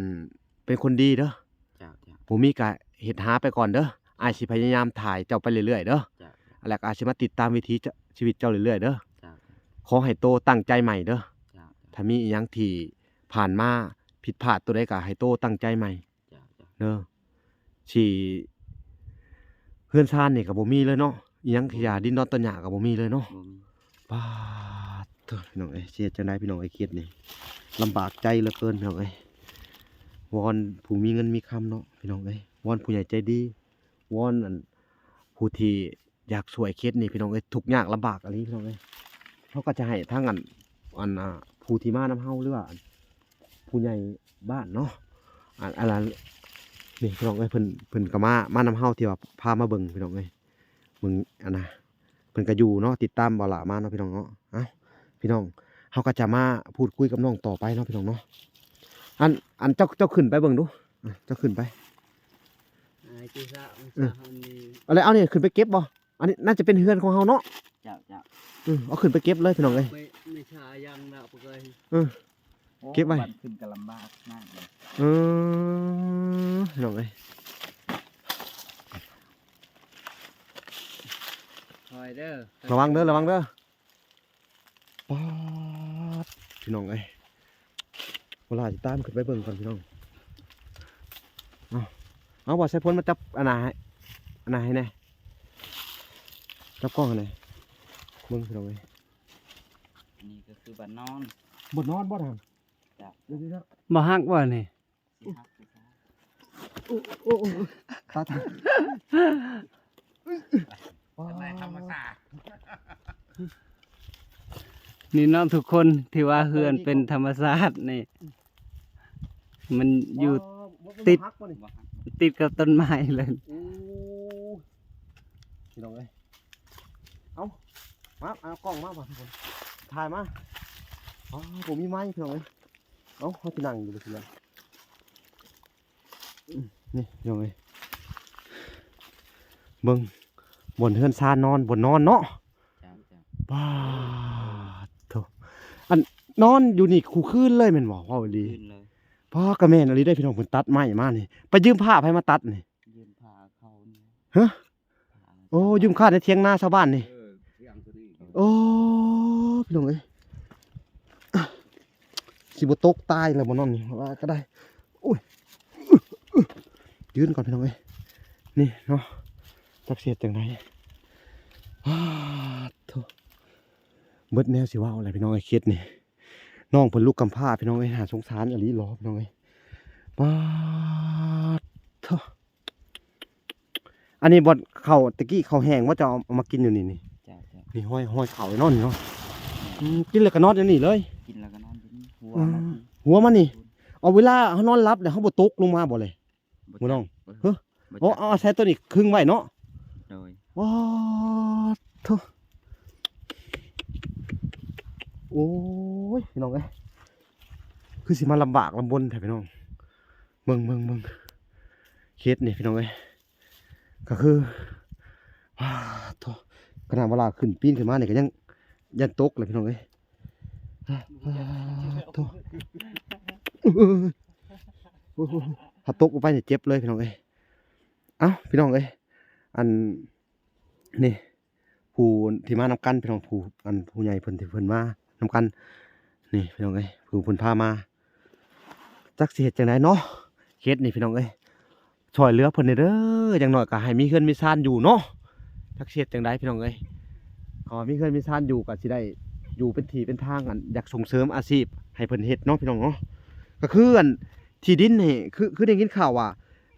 ເປັນຄົນດີເດີ ເຈົ້າ ເຈົ້າ ບໍ່ມີກະເຮັດຫາໄປກ່ອນເດີ ອ້າຍຊິພະຍາຍາມຖ່າຍເຈົ້າໄປເລື້ອຍໆເດີ ເຈົ້າ ແລ້ວກໍອ້າຍຊິມາຕິດຕາມວິຖີ ຈະ ຊີວິດເຈົ້າເລື້ອຍໆເດີ ເຈົ້າ ຂໍໃຫ້ໂຕຕັ້ງໃຈໃໝ່ເດີ ເຈົ້າ ຖ້າມີອີ່ຫຍັງທີ່ຜ່ານມາຜິດພາດໂຕໃດກໍໃຫ້ໂຕຕັ້ງໃຈໃໝ່ ເຈົ້າ ເຈົ້າ ເດີ ຊິ ເຮືອນຊານນີ້ກໍບໍ່ມີເລີຍເນາະ ອີ່ຫຍັງ ກະຫຍ້າດິນນອນຕອນຫຍ້າກະບໍ່ມີເລີຍເນາະ. ບໍ່ມີ. ປາດໂທ້ ພີ່ນ້ອງເອີຍ ຊິເຮັດຈັ່ງໃດພີ່ນ້ອງເອີຍ ເຂດນີ້ລຳບາກໃຈເຫຼືອເກີນພີ່ນ້ອງເອີຍ. ວອນຜູ້ມີເງິນມີຄຳເນາະພີ່ນ້ອງເອີຍ ວອນຜູ້ໃຫຍ່ໃຈດີ ວອນອັນ ຜູ້ທີ່ ຢາກຊ່ວຍເຂດນີ້ພີ່ນ້ອງເອີຍ ທຸກຍາກລຳບາກອີ່ຫຼີພີ່ນ້ອງເອີຍ. ເຮົາກໍຈະໃຫ້ທາງອັນ ອັນ ອ່າ ຜູ້ທີ່ມານຳເຮົາ ຫຼືວ່າອັນ ຜູ້ໃຫຍ່ບ້ານເນາະ ອັນ ອັນນັ້ນນີ້ພີ່ນ້ອງເອີຍ ເພິ່ນ ເພິ່ນກໍມາ ມານຳເຮົາ ທີ່ວ່າພາມາເບິ່ງພີ່ນ້ອງເອີຍ ເບິ່ງອັນນະ ເພິ່ນກໍຢູ່ເນາະ ຕິດຕາມບ່າວຫຼ້າມາເນາະພີ່ນ້ອງເນາະ. ເອົ້າ ພີ່ນ້ອງ ເຮົາກໍຈະມາພູດຄຸຍກັບນ້ອງຕໍ່ໄປເນາະພີ່ນ້ອງເນາະ. ອັນ ອັນເຈົ້າ ເຈົ້າຂຶ້ນໄປເບິ່ງດູ ອ່ະ ເຈົ້າຂຶ້ນໄປ ອາຍຕິສະ ເອີ ອັນນີ້ ເອົາເລີຍ ເອົານີ້ຂຶ້ນໄປເກັບບໍ່? ອັນນີ້ໜ້າຈະເປັນເຮືອນຂອງເຮົາເນາະ. ເຈົ້າ ເຈົ້າ ເອີ ເອົາຂຶ້ນໄປເກັບເລີຍພີ່ນ້ອງເອີຍ ໄມ່ ໄມ່ຊາຍັງລະບໍ່ເຄີຍ ເອີ ໂອ້ ເກັບໄວ້ ບັດຂຶ້ນກໍລຳບາກມາກເລີຍ ເອີ ພີ່ນ້ອງເອີຍ ຄອຍເດີ ລະວັງເດີ ລະວັງເດີ. ປາດ ພີ່ນ້ອງເອີຍ ເວລາຊິຕາມຂຶ້ນໄປເບິ່ງກ່ອນພີ່ນ້ອງ. ເອົາ ເອົາ ບໍ່ໃຊ້ພົນມາຈັບອັນນະໃຫ້ ອັນນະໃຫ້ແດ່ ຈັບກ້ອງໃຫ້ແດ່ ເບິ່ງພີ່ນ້ອງເອີຍ ນີ້ກໍຄືບ່ອນນອນ ບ່ອນນອນບໍ່ນະ ເຈົ້າ ເດີໆ ບໍ່ຫັກບໍ່ນີ້? ໂອ້ ໂອ້ ໂອ້ ຕາຍ ຕາຍ ທຳມະຊາດ ນີ້ເນາະທຸກຄົນ ທີ່ວ່າເຮືອນເປັນທຳມະຊາດນີ້ ມັນຢູ່ ຕິດ ບໍ່ຫັກ ຕິດກັບຕົ້ນໄມ້ເລີຍ ໂອ້ ພີ່ນ້ອງເອີຍ ເອົາ ມາ ເອົາກ້ອງມາ ມາທຸກຄົນ ຖ່າຍມາ ອໍ ບໍ່ມີໄມ້ພີ່ນ້ອງເອີຍ. ເອົ້າ ເຮົາຊິນັ່ງຢູ່ບໍ່ຊິລະ ອືມ ນີ້ພີ່ນ້ອງເອີຍ ເບິ່ງບ່ອນເຮືອນຊານນອນ ບ່ອນນອນເນາະ ເຈົ້າ ເຈົ້າ ປາດໂທ້ ອັນ ນອນຢູ່ນີ້ຄູ່ຄືນເລີຍແມ່ນບໍ່? ເວົ້າອີ່ຫຼີ ຄືນເລີຍ ປາດ ກະແມ່ນອີ່ຫຼີເດ້ພີ່ນ້ອງ ເພິ່ນຕັດໄມ້ມານີ້ ໄປຢືມຜ້າໃຜມາຕັດນີ້? ຢືມຜ້າເຂົານີ້ ຮະ? ໂອ້ ຢືມຄາດໃນຖຽງນາຊາວບ້ານນີ້ ເອີ ຖຽງໂຕນີ້ ໂອ້ ພີ່ນ້ອງເອີຍ ຊິບໍ່ຕົກຕາຍແລ້ວບໍ່ນອນນີ້ ວ່າກໍໄດ້ ໂອ້ຍ ຢືນກ່ອນພີ່ນ້ອງເອີຍ ນີ້ເນາະ ຈັກຊິເຮັດຈັ່ງໃດ ປາດໂທ້ ເບິດແນວຊິເວົ້າແລ້ວພີ່ນ້ອງເອີຍ ເຂດນີ້ ນ້ອງເພິ່ນລູກກຳພ້າພີ່ນ້ອງເອີຍ ໜ້າສົງສານອີ່ຫຼີຫຼໍພີ່ນ້ອງເອີຍ ປາດໂທ້. ອັນນີ້ບ່ອນເຂົ້າ ແຕ່ກີ້ເຂົ້າແຫ້ງບໍ່ ເຈົ້າເອົາມາກິນຢູ່ນີ້ນີ້ ເຈົ້າໆ ນີ້ຫ້ອຍ ຫ້ອຍເຂົ້າເນາະນີ້ເນາະ ອືມ ກິນແລ້ວກໍນອນຢູ່ນີ້ເລີຍ ກິນແລ້ວກໍນອນຢູ່ນີ້ ຫົວ ອືມ ມາ ຫົວມານີ້ ເອົາ ເວລາເຮົານອນຫຼັບແລ້ວເຮົາບໍ່ຕົກລົງມາບໍ່ເລີຍ ບໍ່ ບໍ່ຕ້ອງ ຈັກ ເຮີ້ ບໍ່ ໂອ້ ຈັກ ເອົາ ເອົາໃສ່ໂຕນີ້ຄຶງໄວ້ເນາະ ໂດຍ ວ້າໂທ້ ໂອ້ຍ ພີ່ນ້ອງເອີຍ ຄືຊິມາລຳບາກລຳບົນແທ້ພີ່ນ້ອງ ເບິ່ງ ເບິ່ງ ເບິ່ງ ເຂດນີ້ພີ່ນ້ອງເອີຍ ກໍຄື ປາດໂທ້ ຂະໜາດເວລາຂຶ້ນປີນຂຶ້ນມານີ້ກໍຍັງຢ້ານຕົກເລີຍພີ່ນ້ອງເອີຍ ປາດໂທ້ ໂອ້ໂຫ ຖ້າຕົກລົງໄປນີ້ເຈັບເລີຍພີ່ນ້ອງເອີຍ ເອົ້າ ພີ່ນ້ອງເອີຍ ອັນ ນີ້ ຜູ້ທີ່ມານຳກັນພີ່ນ້ອງ ຜູ້ ອັນ ຜູ້ໃຫຍ່ເພິ່ນທີ່ເພິ່ນມານຳກັນ ນີ້ພີ່ນ້ອງເອີຍ ຜູ້ເພິ່ນພາມາ ຈັກຊິເຮັດຈັ່ງໃດເນາະ ເຂດນີ້ພີ່ນ້ອງເອີຍ ຊ່ວຍເຫຼືອເພິ່ນແດ່ເດີ ຢ່າງໜ້ອຍກໍໃຫ້ມີເຮືອນມີຊານຢູ່ເນາະ ຈັກຊິເຮັດຈັ່ງໃດພີ່ນ້ອງເອີຍ ເຂົາວ່າມີເຮືອນມີຊານຢູ່ກໍຊິໄດ້ຢູ່ເປັນທີ່ເປັນທາງ ອັນ ຢາກສົ່ງເສີມອາຊີບໃຫ້ເພິ່ນເຮັດເນາະ ພີ່ນ້ອງເນາະ ກໍຄື ອັນ ທີ່ດິນນີ້ ຄື ຄືໄດ້ຍິນຂ່າວວ່າ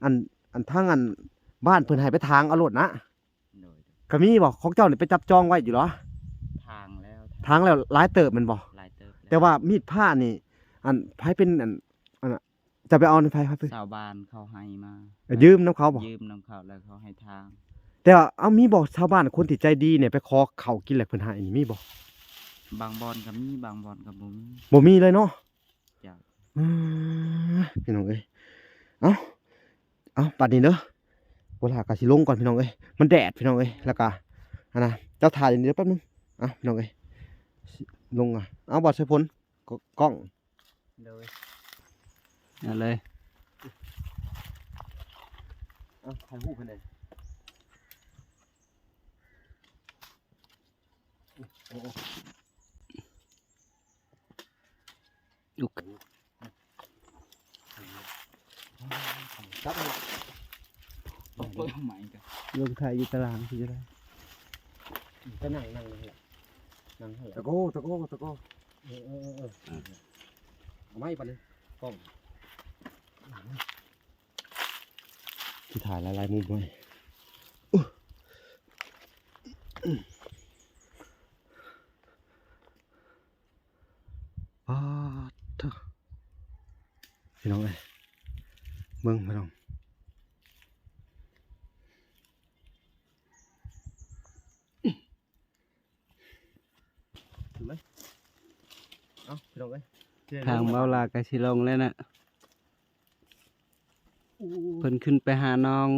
ອັນ ອັນ ທາງ ອັນ ບ້ານເພິ່ນໃຫ້ໄປຖາງເອົາໂລດນະ ໂດຍ ກໍມີບໍ່? ຂອງເຈົ້ານີ້ໄປຈັບຈອງໄວ້ຢູ່ເນາະ? ຖາງແລ້ວ ຖາງແລ້ວຫຼາຍເຕີບແມ່ນບໍ່? ຫຼາຍເຕີບແລ້ວ ແຕ່ວ່າມີດພ້ານີ້ ອັນ ໃຜເປັນ ອັນ ອັນ ເຈົ້າໄປເອົານຳໃຜ? ຊາວບ້ານເຂົາໃຫ້ມາ ເອີ ຢືມນຳເຂົາບໍ່? ຢືມນຳເຂົາແລ້ວເຂົາໃຫ້ຖາງ ແຕ່ວ່າ ເອົາ ມີບໍ່ຊາວບ້ານຄົນທີ່ໃຈດີນີ້ ໄປຂໍເຂົ້າກິນແລ້ວເພິ່ນໃຫ້ນີ້ ມີບໍ່? ບາງບ່ອນກໍມີ ບາງບ່ອນກໍບໍ່ມີ ບໍ່ມີເລີຍເນາະ? ເຈົ້າ ເອີ ພີ່ນ້ອງເອີຍ ເອົ້າ ເອົ້າ ບັດນີ້ເດີ ບໍ່ຫຼ້າກໍຊິລົງກ່ອນພີ່ນ້ອງເອີຍ ມັນແດດພີ່ນ້ອງເອີຍ ແລ້ວກໍ ຫັ້ນນະ ເຈົ້າຖ້າຢູ່ນີ້ເດີແປັບໜຶ່ງ ເອົ້າ ພີ່ນ້ອງເອີຍ ລົງ ອ່ະ ເອົາ ບໍ່ໃສ່ຜົນ ກ້ອງ ໂດຍ ເອົາເລີຍ ເອົາ ຖ່າຍຮູບໃຫ້ແດ່ ໂອ້ ລຸກ ຈັບເລີຍ ຕ້ອງເປີດໃໝ່ກັນ ລົງຖ່າຍຢູ່ຕາລາງຊິໄດ້ ຈະນັ່ງ ນັ່ງ ນັ່ງຫັ້ນແຫຼະ ນັ່ງຫັ້ນແຫຼະ ຕະໂກ ຕະໂກ ຕະໂກ ເອີ ເອີ ເອີ ເອີ ເອົາໄມ້ປານນີ້ ກ້ອງ ຊິຖ່າຍຫຼາຍໆມຸມເລີຍ ປາດໂທ້ ພີ່ນ້ອງເອີຍ ເບິ່ງພີ່ນ້ອງ ເຫັນໄໝ ເອົ້າ ພີ່ນ້ອງເອີຍ ທາງເບົາຫຼ້າກໍຊິລົງແລ້ວນະ ໂອ້ ເພິ່ນຂຶ້ນໄປຫານ້ອງ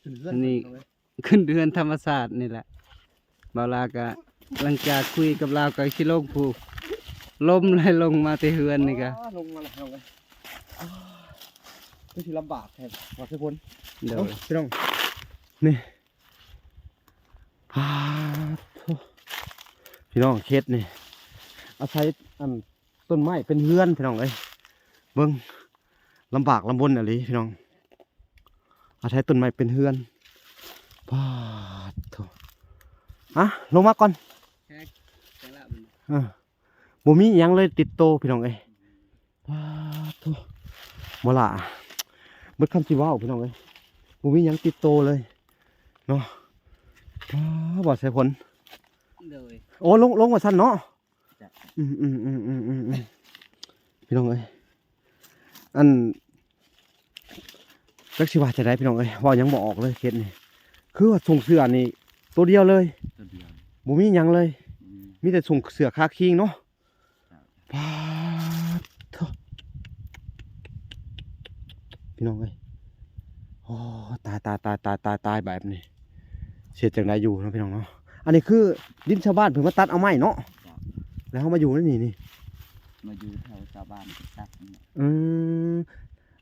ຂຶ້ນເຮືອນ ອັນນີ້ ພີ່ນ້ອງເອີຍ ຂຶ້ນເຮືອນທຳມະຊາດນີ້ແຫຼະ ເບົາຫຼ້າກະຫຼັງຈາກຄຸຍກັບລາວກະຊິລົງພູ ລົມໄຫຼລົງມາແຕ່ເຮືອນນີ້ກະ ວ້າ ລົງມາແລ້ວພີ່ນ້ອງເອີຍ ຄືຊິລຳບາກແທ້ວ່າຄືຄົນ ໂດຍ ເອົ້າ ພີ່ນ້ອງ ນີ້ ປາດໂທ້ ພີ່ນ້ອງ ເຂດນີ້ ອາໄສອັນ ຕົ້ນໄມ້ເປັນເຮືອນພີ່ນ້ອງເອີຍ ເບິ່ງ ລຳບາກລຳບົນອີ່ຫຼີພີ່ນ້ອງ ອາໄສຕົ້ນໄມ້ເປັນເຮືອນ ປາດໂທ້ ອະ ລົງມາກ່ອນ ແຮກ ແຮກລະມັນ ເອີ ບໍ່ມີຫຍັງເລີຍຕິດໂຕພີ່ນ້ອງເອີຍ ປາດໂທ້ ບໍ່ລະ ເບິດຄຳຊິເວົ້າພີ່ນ້ອງເອີຍ ບໍ່ມີຫຍັງຕິດໂຕເລີຍເນາະ ປາດ ບໍ່ໃສ່ຜົນ ໂດຍ ໂອ້ ລົງ ລົງວ່າຊັ້ນເນາະ ຈ້ະ ອືມໆໆໆໆ ພີ່ນ້ອງເອີຍ ອັນ ຈັກຊິວ່າຈັ່ງໃດພີ່ນ້ອງເອີຍ ເວົ້າຫຍັງບໍ່ອອກເລີຍເຂດນີ້ ຄືວ່າຊົງເສື້ອນີ້ໂຕດຽວເລີຍ ໂຕດຽວ ບໍ່ມີຫຍັງເລີຍ ອືມ ມີແຕ່ຊົງເສື້ອຄາຄີງເນາະ ຈ້ະ ປາດໂທ້ ພີ່ນ້ອງເອີຍ ໂອ້ ຕາຍໆໆໆໆ ແບບນີ້ ຊິເຮັດຈັ່ງໃດຢູ່ເນາະພີ່ນ້ອງເນາະ ອັນນີ້ຄືດິນຊາວບ້ານເພິ່ນມາຕັດເອົາໄມ້ເນາະ ເຈົ້າ ແລ້ວເຮົາມາຢູ່ໃນນີ້ນີ້ ມາຢູ່ແຖວຊາວບ້ານຕັດນີ້ ອືມ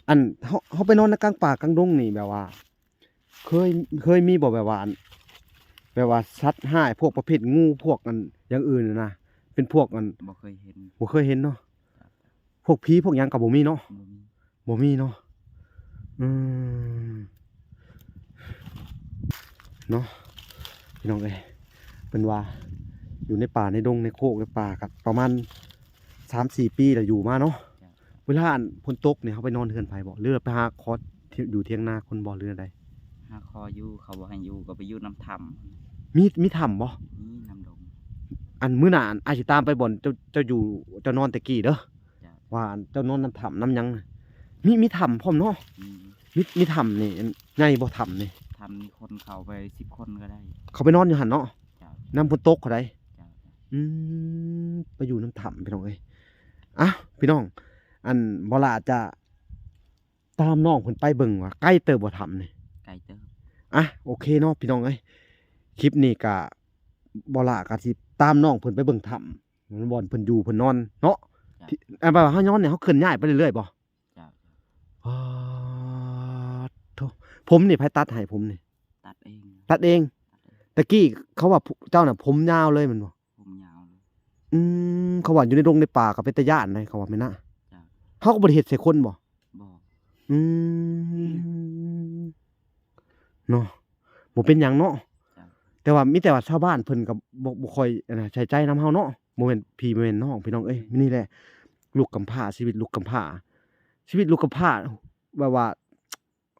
ອັນເຮົາ ເຮົາໄປນອນໃນກາງປ່າກາງດົງນີ້ ແບບວ່າ ເຄີຍ ເຄີຍມີບໍ່ ແບບວ່າ ອັນ ແບບວ່າສັດຮ້າຍ ພວກປະເພດງູ ພວກອັນຢ່າງອື່ນນະ ເປັນພວກອັນ ບໍ່ເຄີຍເຫັນ ບໍ່ເຄີຍເຫັນເນາະ ພວກຜີພວກຫຍັງກໍບໍ່ມີເນາະ ບໍ່ມີ ບໍ່ມີເນາະ ອືມ ເນາະ ພີ່ນ້ອງເອີຍ ເພິ່ນວ່າຢູ່ໃນປ່າໃນດົງໃນໂຄກໃນປ່າກໍປະມານສາມສີ່ປີແລ້ວຢູ່ມາເນາະ ເວລາອັນຝົນຕົກນີ້ເຮົາໄປນອນເຮືອນໃຜບໍ່ ຫຼືໄປຫາຄອດຢູ່ຖຽງນາຄົນບໍ່ ຫຼືແນວໃດ ຫາຂໍຢູ່ ເຂົາບໍ່ໃຫ້ຢູ່ ກໍໄປຢູ່ນຳຖ້ຳ ມີ ມີຖ້ຳບໍ່ ມີນຳດົງ ອັນມື້ໜ້າອັນອ້າຍຊິຕາມໄປບ່ອນເຈົ້າ ເຈົ້າຢູ່ ເຈົ້ານອນແຕ່ກີ້ເດີ ຈ້ະ ວ່າອັນເຈົ້ານອນນຳຖ້ຳນຳຫຍັງ ມີ ມີຖ້ຳພ້ອມເນາະ ມີ ມີ ມີຖ້ຳນີ້ ອັນໃຫຍ່ບໍ່ຖ້ຳນີ້ ຖ້ຳນີ້ຄົນເຂົ້າໄປສິບຄົນກໍໄດ້ ເຂົ້າໄປນອນຢູ່ຫັ້ນເນາະ ຈ້ະ ຍາມຝົນຕົກເທົ່າໃດ ຈ້ະ ອືມ ໄປຢູ່ນຳຖ້ຳພີ່ນ້ອງເອີຍ ອ່ະ ພີ່ນ້ອງ ອັນ ບໍ່ລະຈະຕາມນ້ອງເພິ່ນໄປເບິ່ງວ່າໄກເຕີບບໍ່ຖ້ຳນີ້ ໄກເຕີບ ອ່ະ ໂອເຄເນາະພີ່ນ້ອງເອີຍ ຄລິບນີ້ກະ ບໍ່ລະກະຊິຕາມນ້ອງເພິ່ນໄປເບິ່ງຖ້ຳ ບ່ອນເພິ່ນຢູ່ເພິ່ນນອນເນາະ ທີ່ ອັນວ່າເຮົານອນນີ້ເຮົາເຄື່ອນຍ້າຍໄປເລື້ອຍໆບໍ່ ເຈົ້າ ປາດໂທ້ ຜົມນີ້ໃຜຕັດໃຫ້ ຜົມນີ້ ຕັດເອງ ຕັດເອງ ຕັດເອງ ຕະກີ້ເຂົາວ່າເຈົ້ານະຜົມຍາວເລີຍແມ່ນບໍ່ ຜົມຍາວເລີຍ ອືມ ເຂົາວ່າຢູ່ໃນດົງໃນປ່າກໍເປັນຕາຢ້ານໃດ ເຂົາວ່າແມ່ນນະ ເຈົ້າ ເຮົາກໍບໍ່ໄດ້ເຮັດໃສ່ຄົນບໍ່ ບໍ່ ອືມ ເນາະ ບໍ່ເປັນຫຍັງເນາະ ເຈົ້າ ແຕ່ວ່າມີແຕ່ວ່າຊາວບ້ານເພິ່ນກໍບໍ່ ບໍ່ຄ່ອຍ ອັນນະ ໃສ່ໃຈນຳເຮົາເນາະ ບໍ່ແມ່ນພີ່ບໍ່ແມ່ນນ້ອງ ພີ່ນ້ອງເອີຍ ນີ້ແຫຼະ ລູກກຳພ້າ ຊີວິດລູກກຳພ້າ ຊີວິດລູກກຳພ້າ ແບບວ່າ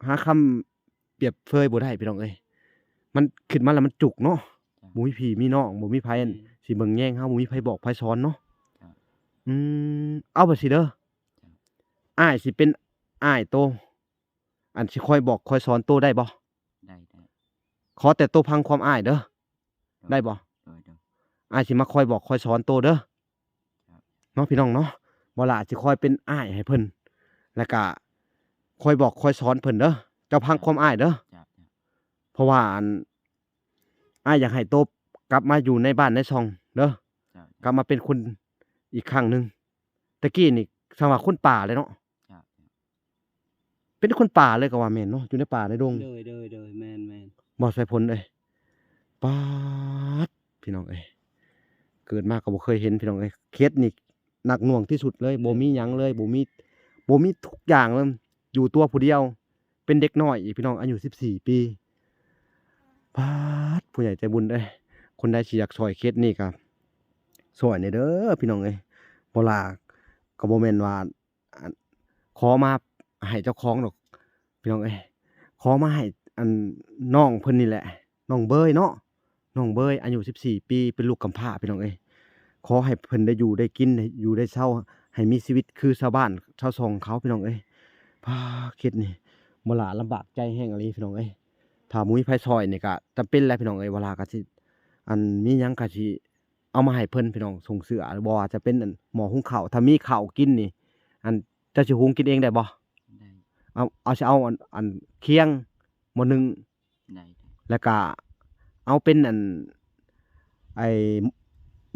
ຫາຄຳປຽບເຊີຍບໍ່ໄດ້ພີ່ນ້ອງເອີຍ ມັນ ຄິດມາແລ້ວມັນຈຸກເນາະ ເຈົ້າ ບໍ່ມີພີ່ມີນ້ອງ ບໍ່ມີໃຜ ອືມ ຊິເບິ່ງແຍງເຮົາ ບໍ່ມີໃຜບອກໃຜສອນເນາະ ເຈົ້າ ອືມ ເອົາແບບຊີ້ເດີ ເຈົ້າ ອ້າຍຊິເປັນອ້າຍໂຕ ອັນຊິຄອຍບອກຄອຍສອນໂຕໄດ້ບໍ່ ໄດ້ ໄດ້ ຂໍແຕ່ໂຕຟັງຄວາມອ້າຍເດີ ໂດຍ ໄດ້ບໍ່ ໂດຍ ໂດຍ ອ້າຍຊິມາຄອຍບອກຄອຍສອນໂຕເດີ ເນາະ ພີ່ນ້ອງເນາະ ບໍ່ລະຊິຄອຍເປັນອ້າຍໃຫ້ເພິ່ນ ແລ້ວກະຄອຍບອກຄອຍສອນເພິ່ນເດີ ເຈົ້າຟັງຄວາມອ້າຍເດີ ເຈົ້າ ເຈົ້າ ເພາະວ່າອັນ ອ້າຍຢາກໃຫ້ໂຕກັບມາຢູ່ໃນບ້ານໃນຊ່ອງເດີ ເຈົ້າ ກັບມາເປັນຄົນອີກຄັ້ງໜຶ່ງ ແຕ່ກີ້ນີ້ຊ່າງວ່າຄົນປ່າເລີຍເນາະ ເຈົ້າ ເປັນຄົນປ່າເລີຍກໍວ່າແມ່ນເນາະ ຢູ່ໃນປ່າໃນດົງ ໂດຍ ໂດຍ ໂດຍ ແມ່ນ ແມ່ນ ບໍ່ໃສ່ຜົນເອີຍ ປາດ ພີ່ນ້ອງເອີຍ ເກີດມາກໍບໍ່ເຄີຍເຫັນ ພີ່ນ້ອງເອີຍ ເຂດນີ້ໜັກໜ່ວງທີ່ສຸດເລີຍ ບໍ່ມີຫຍັງເລີຍ ບໍ່ມີ ບໍ່ມີທຸກຢ່າງເລີຍ ຢູ່ຕົວຜູ້ດຽວ ເປັນເດັກນ້ອຍອີກ ພີ່ນ້ອງ ອາຍຸສິບສີ່ປີ ປາດ ຜູ້ໃຫຍ່ໃຈບຸນເອີຍ ຄົນໃດຊິຢາກຊ່ອຍເຂດນີ້ກໍຊ່ອຍແດ່ເດີພີ່ນ້ອງເອີຍ. ບໍ່ຫຼ້າກໍບໍ່ແມ່ນວ່າ ອັນ ຂໍມາໃຫ້ເຈົ້າຂອງດອກພີ່ນ້ອງເອີຍ, ຂໍມາໃຫ້ອັນນ້ອງເພິ່ນນີ້ແຫຼະ ນ້ອງເບີຍເນາະ. ນ້ອງເບີຍອາຍຸສິບສີ່ປີ ເປັນລູກກຳພ້າພີ່ນ້ອງເອີຍ. ຂໍໃຫ້ເພິ່ນໄດ້ຢູ່ໄດ້ກິນ ໄດ້ຢູ່ໄດ້ເຊົາ ໃຫ້ມີຊີວິດຄືຊາວບ້ານຊາວຊ່ອງເຂົາພີ່ນ້ອງເອີຍ. ພາ ເຂດນີ້ ບໍ່ຫຼ້າລຳບາກໃຈແຮງອີ່ຫຼີພີ່ນ້ອງເອີຍ. ຖ້າບໍ່ມີໃຜຊ່ອຍນີ້ກໍຈຳເປັນແຫຼະພີ່ນ້ອງເອີຍ. ບໍ່ຫຼ້າກໍຊິ ອັນ ມີຫຍັງກໍຊິ ເອົາມາໃຫ້ເພິ່ນພີ່ນ້ອງ ຊົງເຊື່ອ. ບໍ່ວ່າຈະເປັນອັນໝໍ້ຫຸງເຂົ້າ ຖ້າມີເຂົ້າກິນນີ້ ອັນ ເຈົ້າຊິຫຸງກິນເອງໄດ້ບໍ່? ໄດ້ ເອົາ ເອົາ ຊິເອົາອັນ ອັນຄຽງໝໍ້ໜຶ່ງ ໄດ້ ແລ້ວກະເອົາເປັນອັນ ໄອ້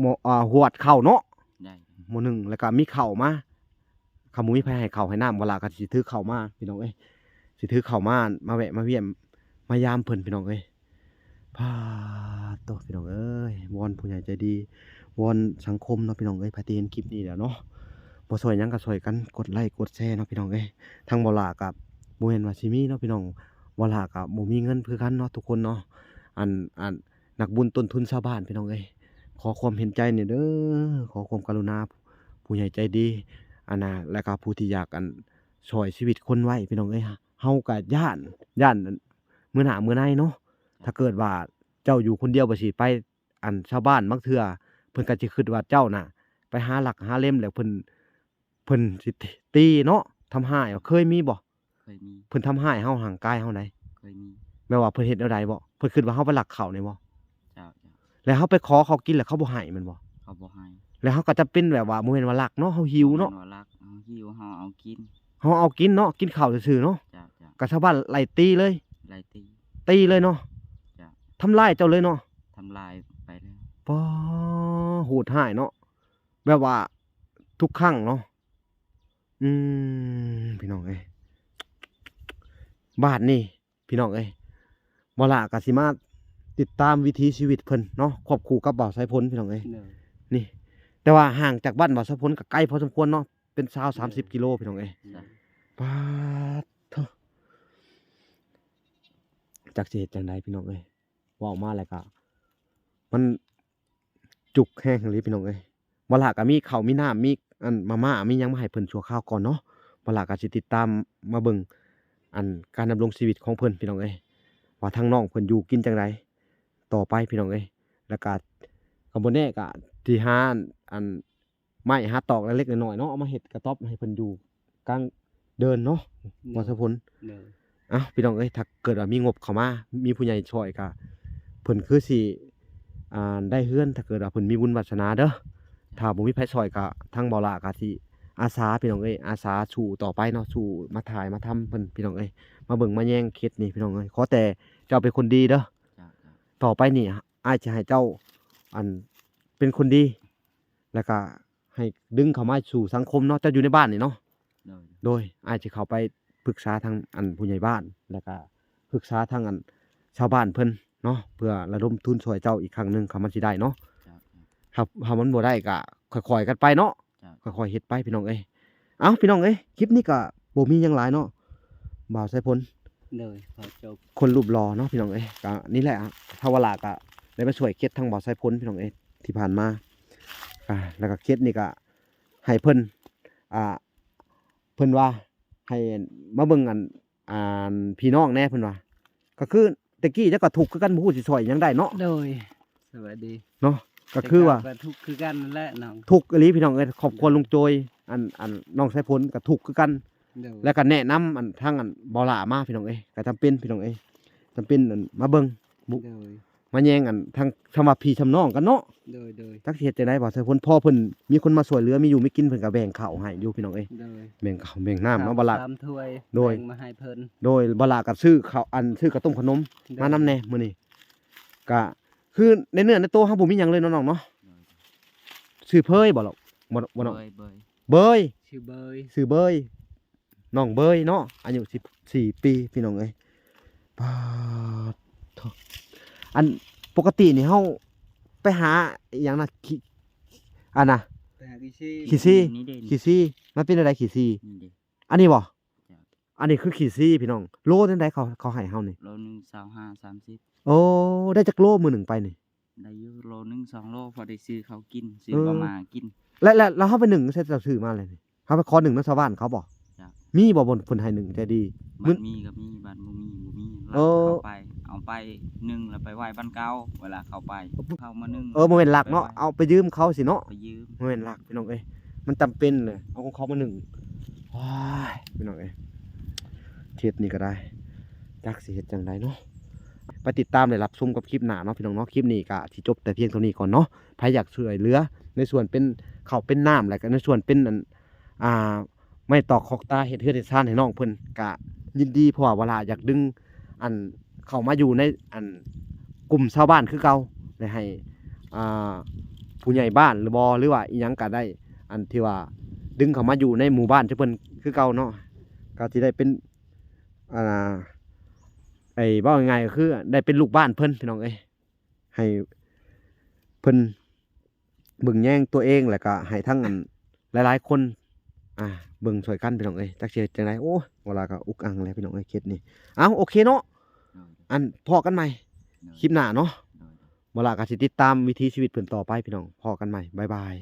ໝໍ້ ອ່າ ຫວດເຂົ້າເນາະ ໄດ້ ໝໍ້ໜຶ່ງ ແລ້ວກະມີເຂົ້າມາ. ຄັນບໍ່ມີໃຜໃຫ້ເຂົ້າໃຫ້ນ້ຳ ບໍ່ຫຼ້າກໍຊິຖືເຂົ້າມາພີ່ນ້ອງເອີຍ, ຊິຖືເຂົ້າມາ ມາແວະມາວຽມມາຢາມເພິ່ນພີ່ນ້ອງເອີຍ. ປາດໂທ້ ພີ່ນ້ອງເອີຍ ວອນຜູ້ໃຫຍ່ໃຈດີ ວອນສັງຄົມເນາະພີ່ນ້ອງເອີຍ. ໃຜທີ່ເຫັນຄລິບນີ້ແລ້ວເນາະ ບໍ່ຊ່ອຍຫຍັງກໍຊ່ອຍກັນກົດໄລກົດແຊເນາະພີ່ນ້ອງເອີຍ. ທາງບໍ່ຫຼ້າກໍບໍ່ແມ່ນວ່າຊິມີເນາະພີ່ນ້ອງ, ບໍ່ຫຼ້າກໍບໍ່ມີເງິນຄືກັນເນາະທຸກຄົນເນາະ. ອັນ ອັນ ນັກບຸນຕົ້ນທຶນຊາວບ້ານພີ່ນ້ອງເອີຍ, ຂໍຄວາມເຫັນໃຈແດ່ເດີ ຂໍຄວາມກະລຸນາຜູ້ໃຫຍ່ໃຈດີ ອັນນ່າ ແລ້ວກໍຜູ້ທີ່ຢາກ ອັນ ຊ່ອຍຊີວິດຄົນໄວ້ພີ່ນ້ອງເອີຍ. ເຮົາກໍຢ້ານ ຢ້ານມື້ໜ້າມື້ໃນເນາະ, ຖ້າເກີດວ່າເຈົ້າຢູ່ຄົນດຽວ ບໍ່ຊິໄປ ອັນຊາວບ້ານບາງເທື່ອເພິ່ນກໍຊິຄິດວ່າເຈົ້ານະໄປຫາລັກຫາເລັມ ແລ້ວເພິ່ນ ເພິ່ນຊິຕີເນາະ ທຳຮ້າຍ. ເຄີຍມີບໍ່? ເຄີຍມີ. ເພິ່ນທຳຮ້າຍເຮົາ ຮ່າງກາຍເຮົາໃດ? ເຄີຍມີ. ແບບວ່າເພິ່ນເຮັດແນວໃດບໍ່? ເພິ່ນຄິດວ່າເຮົາໄປລັກເຂົ້ານີ້ບໍ່? ເຈົ້າ ເຈົ້າ. ແລ້ວເຮົາໄປຂໍເຂົາກິນ ແລ້ວເຂົາບໍ່ໃຫ້ແມ່ນບໍ່? ເຂົາບໍ່ໃຫ້. ແລ້ວເຮົາກໍຈຳເປັນແບບວ່າ ບໍ່ແມ່ນວ່າລັກເນາະ ເຮົາຫິວເນາະ. ບໍ່ແມ່ນວ່າລັກ ເຮົາຫິວ ເຮົາເອົາກິນ. ເຮົາເອົາກິນເນາະ ກິນເຂົ້າຊື່ໆເນາະ. ເຈົ້າ ເຈົ້າ. ກໍຊາວບ້ານໄລ່ຕີເລີຍ? ໄລ່ຕີ. ຕີເລີຍເນາະ. ເຈົ້າ. ທຳລາຍເຈົ້າເລີຍເນາະ? ທຳລາຍໄປແລ້ວ. ປາ ໂຫດຮ້າຍເນາະ ແບບວ່າທຸກຄັ້ງເນາະ. ອືມ ພີ່ນ້ອງເອີຍ ບາດນີ້ ພີ່ນ້ອງເອີຍ ບໍ່ຫຼ້າກໍຊິມາຕິດຕາມວິຖີຊີວິດເພິ່ນເນາະ ຄວບຄູ່ກັບບ່າວສາຍຝົນ ພີ່ນ້ອງເອີຍ. ໂດຍ. ນີ້ ແຕ່ວ່າຫ່າງຈາກບ້ານບ່າວສາຍຝົນກໍໄກພໍສົມຄວນເນາະ ເປັນຊາວ ສາມສິບກິໂລ ພີ່ນ້ອງເອີຍ. ໂດຍ. ປາດໂທ້ ຈັກຊິເຮັດຈັ່ງໃດ ພີ່ນ້ອງເອີຍ, ເວົ້າມາແລ້ວກໍມັນຈຸກແຮງອີ່ຫຼີ ພີ່ນ້ອງເອີຍ. ບໍ່ຫຼ້າກໍມີເຂົ້າມີນ້ຳ ມີອັນມາມ່າ ມີຫຍັງມາໃຫ້ເພິ່ນຊົ່ວຄາວກ່ອນເນາະ. ບໍ່ຫຼ້າກໍຊິຕິດຕາມມາເບິ່ງ ອັນ ການດຳລົງຊີວິດຂອງເພິ່ນ ພີ່ນ້ອງເອີຍ ວ່າທາງນ້ອງເພິ່ນຢູ່ກິນຈັ່ງໃດຕໍ່ໄປ ພີ່ນ້ອງເອີຍ. ແລ້ວກໍ ກໍບໍ່ແນ່ ກໍຊິຫາ ອັນ ໄມ້ຫາຕອກເລັກໆນ້ອຍໆເນາະ ເອົາມາເຮັດກະຕ໊ອບໃຫ້ເພິ່ນຢູ່ກາງເດີ່ນເນາະ. ໂດຍ. ບ່າວສາຍຝົນ. ໂດຍ. ເອົ້າ ພີ່ນ້ອງເອີຍ ຖ້າເກີດວ່າມີງົບເຂົ້າມາ ມີຜູ້ໃຫຍ່ຊ່ອຍກໍ ເພິ່ນຄືຊິ ອ່າ ໄດ້ເຮືອນ ຖ້າເກີດວ່າເພິ່ນມີບຸນວາສະໜາເດີ. ຖ້າບໍ່ມີໃຜຊ່ອຍກໍ ທາງບ່າວຫຼ້າກໍຊິອາສາ ພີ່ນ້ອງເອີຍ ອາສາສູ້ຕໍ່ໄປເນາະ ສູ້ມາຖ່າຍມາທຳເພິ່ນ ພີ່ນ້ອງເອີຍ ມາເບິ່ງມາແຍງເຂດນີ້ ພີ່ນ້ອງເອີຍ. ຂໍແຕ່ເຈົ້າເປັນຄົນດີເດີ. ເຈົ້າ ເຈົ້າ. ຕໍ່ໄປນີ້ ອ້າຍຈະໃຫ້ເຈົ້າ ອັນ ເປັນຄົນດີ ແລ້ວກະໃຫ້ດຶງເຂົ້າມາສູ່ສັງຄົມເນາະ. ເຈົ້າຢູ່ໃນບ້ານນີ້ເນາະ? ໂດຍ ໂດຍ. ອ້າຍຊິເຂົ້າໄປປຶກສາທາງ ອັນ ຜູ້ໃຫຍ່ບ້ານ ແລ້ວກະປຶກສາທາງ ອັນ ຊາວບ້ານເພິ່ນເນາະ ເພື່ອລະດົມທຶນຊ່ວຍເຈົ້າອີກຄັ້ງໜຶ່ງ ຄັນມັນຊິໄດ້ເນາະ. ເຈົ້າ ເຈົ້າ. ຖ້າ ຖ້າມັນບໍ່ໄດ້ກະຄ່ອຍໆກັນໄປເນາະ. ເຈົ້າ ເຈົ້າ. ຄ່ອຍໆເຮັດໄປ ພີ່ນ້ອງເອີຍ. ເອົ້າ ພີ່ນ້ອງເອີຍ ຄລິບນີ້ກະບໍ່ມີຫຍັງຫຼາຍເນາະ ບ່າວສາຍຝົນ. ໂດຍ ຂໍຈົບ. ຄົນຮູບຫຼໍ່ເນາະ ພີ່ນ້ອງເອີຍ. ກະນີ້ແຫຼະ ທາງບ່າວຫຼ້າກະໄດ້ມາຊ່ວຍເຂດທາງບ່າວສາຍຝົນ ພີ່ນ້ອງເອີຍ ທີ່ຜ່ານມາ. ກະ ແລ້ວກະເຂດນີ້ກະໃຫ້ເພິ່ນ ອ່າ ເພິ່ນວ່າໃຫ້ມາເບິ່ງ ອັນ ອັນ ພີ່ນ້ອງແດ່ ເພິ່ນວ່າ. ກະຄືແຕ່ກີ້ເຈົ້າກະທຸກຄືກັນ ບໍ່ຮູ້ຊິຊ່ອຍຫຍັງໄດ້ເນາະ. ໂດຍ. ສະບາຍດີເນາະ. ກະຄືວ່າ ແຕ່ເກົ່າກະທຸກຄືກັນນັ້ນແຫຼະນ້ອງ. ທຸກອີ່ຫຼີ ພີ່ນ້ອງເອີຍ ຄອບຄົວລຸງໂຈຍ ອັນ ອັນ ນ້ອງສາຍຝົນກະທຸກຄືກັນ. ໂດຍ. ແລ້ວກະແນະນຳ ອັນ ທາງ ອັນ ບ່າວຫຼ້າມາ ພີ່ນ້ອງເອີຍ ກະຈຳເປັນ ພີ່ນ້ອງເອີຍ ຈຳເປັນ ອັນ ມາເບິ່ງ ໂດຍ. ມາແຍງ ອັນ ທາງ ຄຳວ່າພີ່ຊຳນ້ອງກັນເນາະ. ໂດຍ ໂດຍ. ຈັກຊິເຮັດຈັ່ງໃດ ບ່າວສາຍຝົນ ພໍເພິ່ນມີຄົນມາຊ່ວຍເຫຼືອ ມີຢູ່ມີກິນ ເພິ່ນກະແບ່ງເຂົ້າໃຫ້ຢູ່ ພີ່ນ້ອງເອີຍ. ໂດຍ. ແບ່ງເຂົ້າແບ່ງນ້ຳເນາະ ບ່າວຫຼ້າ. ສາມຖ້ວຍ ໂດຍ. ແບ່ງມາໃຫ້ເພິ່ນ ໂດຍ. ບ່າວຫຼ້າກະຊື້ເຂົ້າ ອັນ ຊື້ເຂົ້າຕົ້ມຂະໜົມ ໂດຍ ມານຳແດ່ມື້ນີ້. ກະຄືໃນເນື້ອໃນໂຕເຮົາບໍ່ມີຫຍັງເລີຍເນາະນ້ອງເນາະ. ໂດຍ. ຊື່ເພີຍບໍ່ລະ? ບໍ່ ບໍ່ນ້ອງ. ເບີຍ ເບີຍ. ເບີຍ. ຊື່ເບີຍ ຊື່ເບີຍ ນ້ອງເບີຍເນາະ ອາຍຸສິບສີ່ປີ ພີ່ນ້ອງເອີຍ. ປາດໂທ້ ອັນ ປົກກະຕິນີ້ເຮົາໄປຫາອີ່ຫຍັງນະ ຂີ້ ອັນນະ ໄປຫາຂີ້ຊີ ຂີ້ຊີ ນີ້ເດ້ ຂີ້ຊີ. ມັນເປັນແນວໃດຂີ້ຊີ? ນີ້ເດ້ ອັນນີ້ບໍ່? ເຈົ້າ. ອັນນີ້ຄືຂີ້ຊີ ພີ່ນ້ອງ. ໂລແນວໃດເຂົາ ເຂົາໃຫ້ເຮົານີ້? ໂລໜຶ່ງ ຊາວຫ້າ ສາມສິບ. ໂອ້ ໄດ້ຈັກໂລມື້ໜຶ່ງໄປນີ້? ໄດ້ຢູ່ໂລໜຶ່ງສອງໂລ ພໍໄດ້ຊື້ເຂົ້າກິນ ຊື້ເອີ ມາມ່າກິນ. ແລ້ວ ແລ້ວ ແລ້ວເຮົາໄປໜຶ້ງໃສ່ ເຈົ້າຊື້ມາແລ້ວນີ້ ເຮົາໄປຂໍໜຶ້ງນຳຊາວບ້ານເຂົາບໍ່? ຈັກ ມີບໍ່ ເພິ່ນ ເພິ່ນໃຫ້ໜຶ້ງໃຈດີ? ມັນມີກໍມີ ບາດບໍ່ມີບໍ່ມີ ເອີ ລັກເຂົ້າໄປ ເອົາໄປໜຶ້ງແລ້ວໄປໄວ້ບ້ານເກົ່າ ເວລາເຂົ້າໄປ ເຂົ້າມາໜຶ້ງ ເອີ ບໍ່ແມ່ນລັກເນາະ ໄປໄວ້ ເອົາໄປຢືມເຂົາຊີ້ເນາະ ໄປຢືມ ບໍ່ແມ່ນລັກ ພີ່ນ້ອງເອີຍ ມັນຈຳເປັນເລີຍ ເອົາຂອງເຂົາມາໜຶ້ງ. ໂອ້ຍ ພີ່ນ້ອງເອີຍ ເຂດນີ້ກໍໄດ້ ຈັກຊິເຮັດຈັ່ງໃດເນາະ ໄປຕິດຕາມ ແລະ ຮັບຊົມກັບຄລິບໜ້າເນາະ ພີ່ນ້ອງເນາະ. ຄລິບນີ້ກໍຊິຈົບແຕ່ພຽງເທົ່ານີ້ກ່ອນເນາະ. ໃຜຢາກຊ່ວຍເຫຼືອໃນສ່ວນເປັນເຂົ້າເປັນນ້ຳ ແລະ ກໍໃນສ່ວນເປັນ ອັນ ອ່າ ໄມ້ຕອກຂອກຕາ ເຮັດເຮືອນເຮັດຊານໃຫ້ນ້ອງເພິ່ນ ກະຍິນດີ ເພາະວ່າວາລາຢາກດຶງ ອັນ ເຂົ້າມາຢູ່ໃນ ອັນ ກຸ່ມຊາວບ້ານຄືເກົ່າ ແລະ ໃຫ້ ອ່າ ຜູ້ໃຫຍ່ບ້ານຫຼືບໍ່ ຫຼືວ່າອີ່ຫຍັງກະໄດ້ ອັນທີ່ວ່າດຶງເຂົ້າມາຢູ່ໃນໝູ່ບ້ານເຈົ້າເພິ່ນຄືເກົ່າເນາະ ກະຊິໄດ້ເປັນ ອ່າ ໄອ້ ເວົ້າງ່າຍໆ ກໍຄືໄດ້ເປັນລູກບ້ານເພິ່ນ ພີ່ນ້ອງເອີຍ ໃຫ້ເພິ່ນ ເບິ່ງແຍງຕົວເອງ ແລ້ວກະໃຫ້ທັງ ອັນ ຫຼາຍໆຄົນ ອ່າ ເບິ່ງຊ່ວຍກັນ ພີ່ນ້ອງເອີຍ ຈັກຊິເຮັດຈັ່ງໃດ. ໂອ້ຍ ເວົ້າລາວກໍອຸກອັ່ງແລ້ວ ພີ່ນ້ອງເອີຍ ເຂດນີ້. ເອົ້າ ໂອເຄເນາະ ໂດຍ ອັນ ພໍ້ກັນໃໝ່ ໂດຍ ຄລິບໜ້າເນາະ ໂດຍ ເວົ້າລາວກໍຊິຕິດຕາມວິຖີຊີວິດເພິ່ນຕໍ່ໄປ ພີ່ນ້ອງ ພໍ້ກັນໃໝ່ ບາຍບາຍ.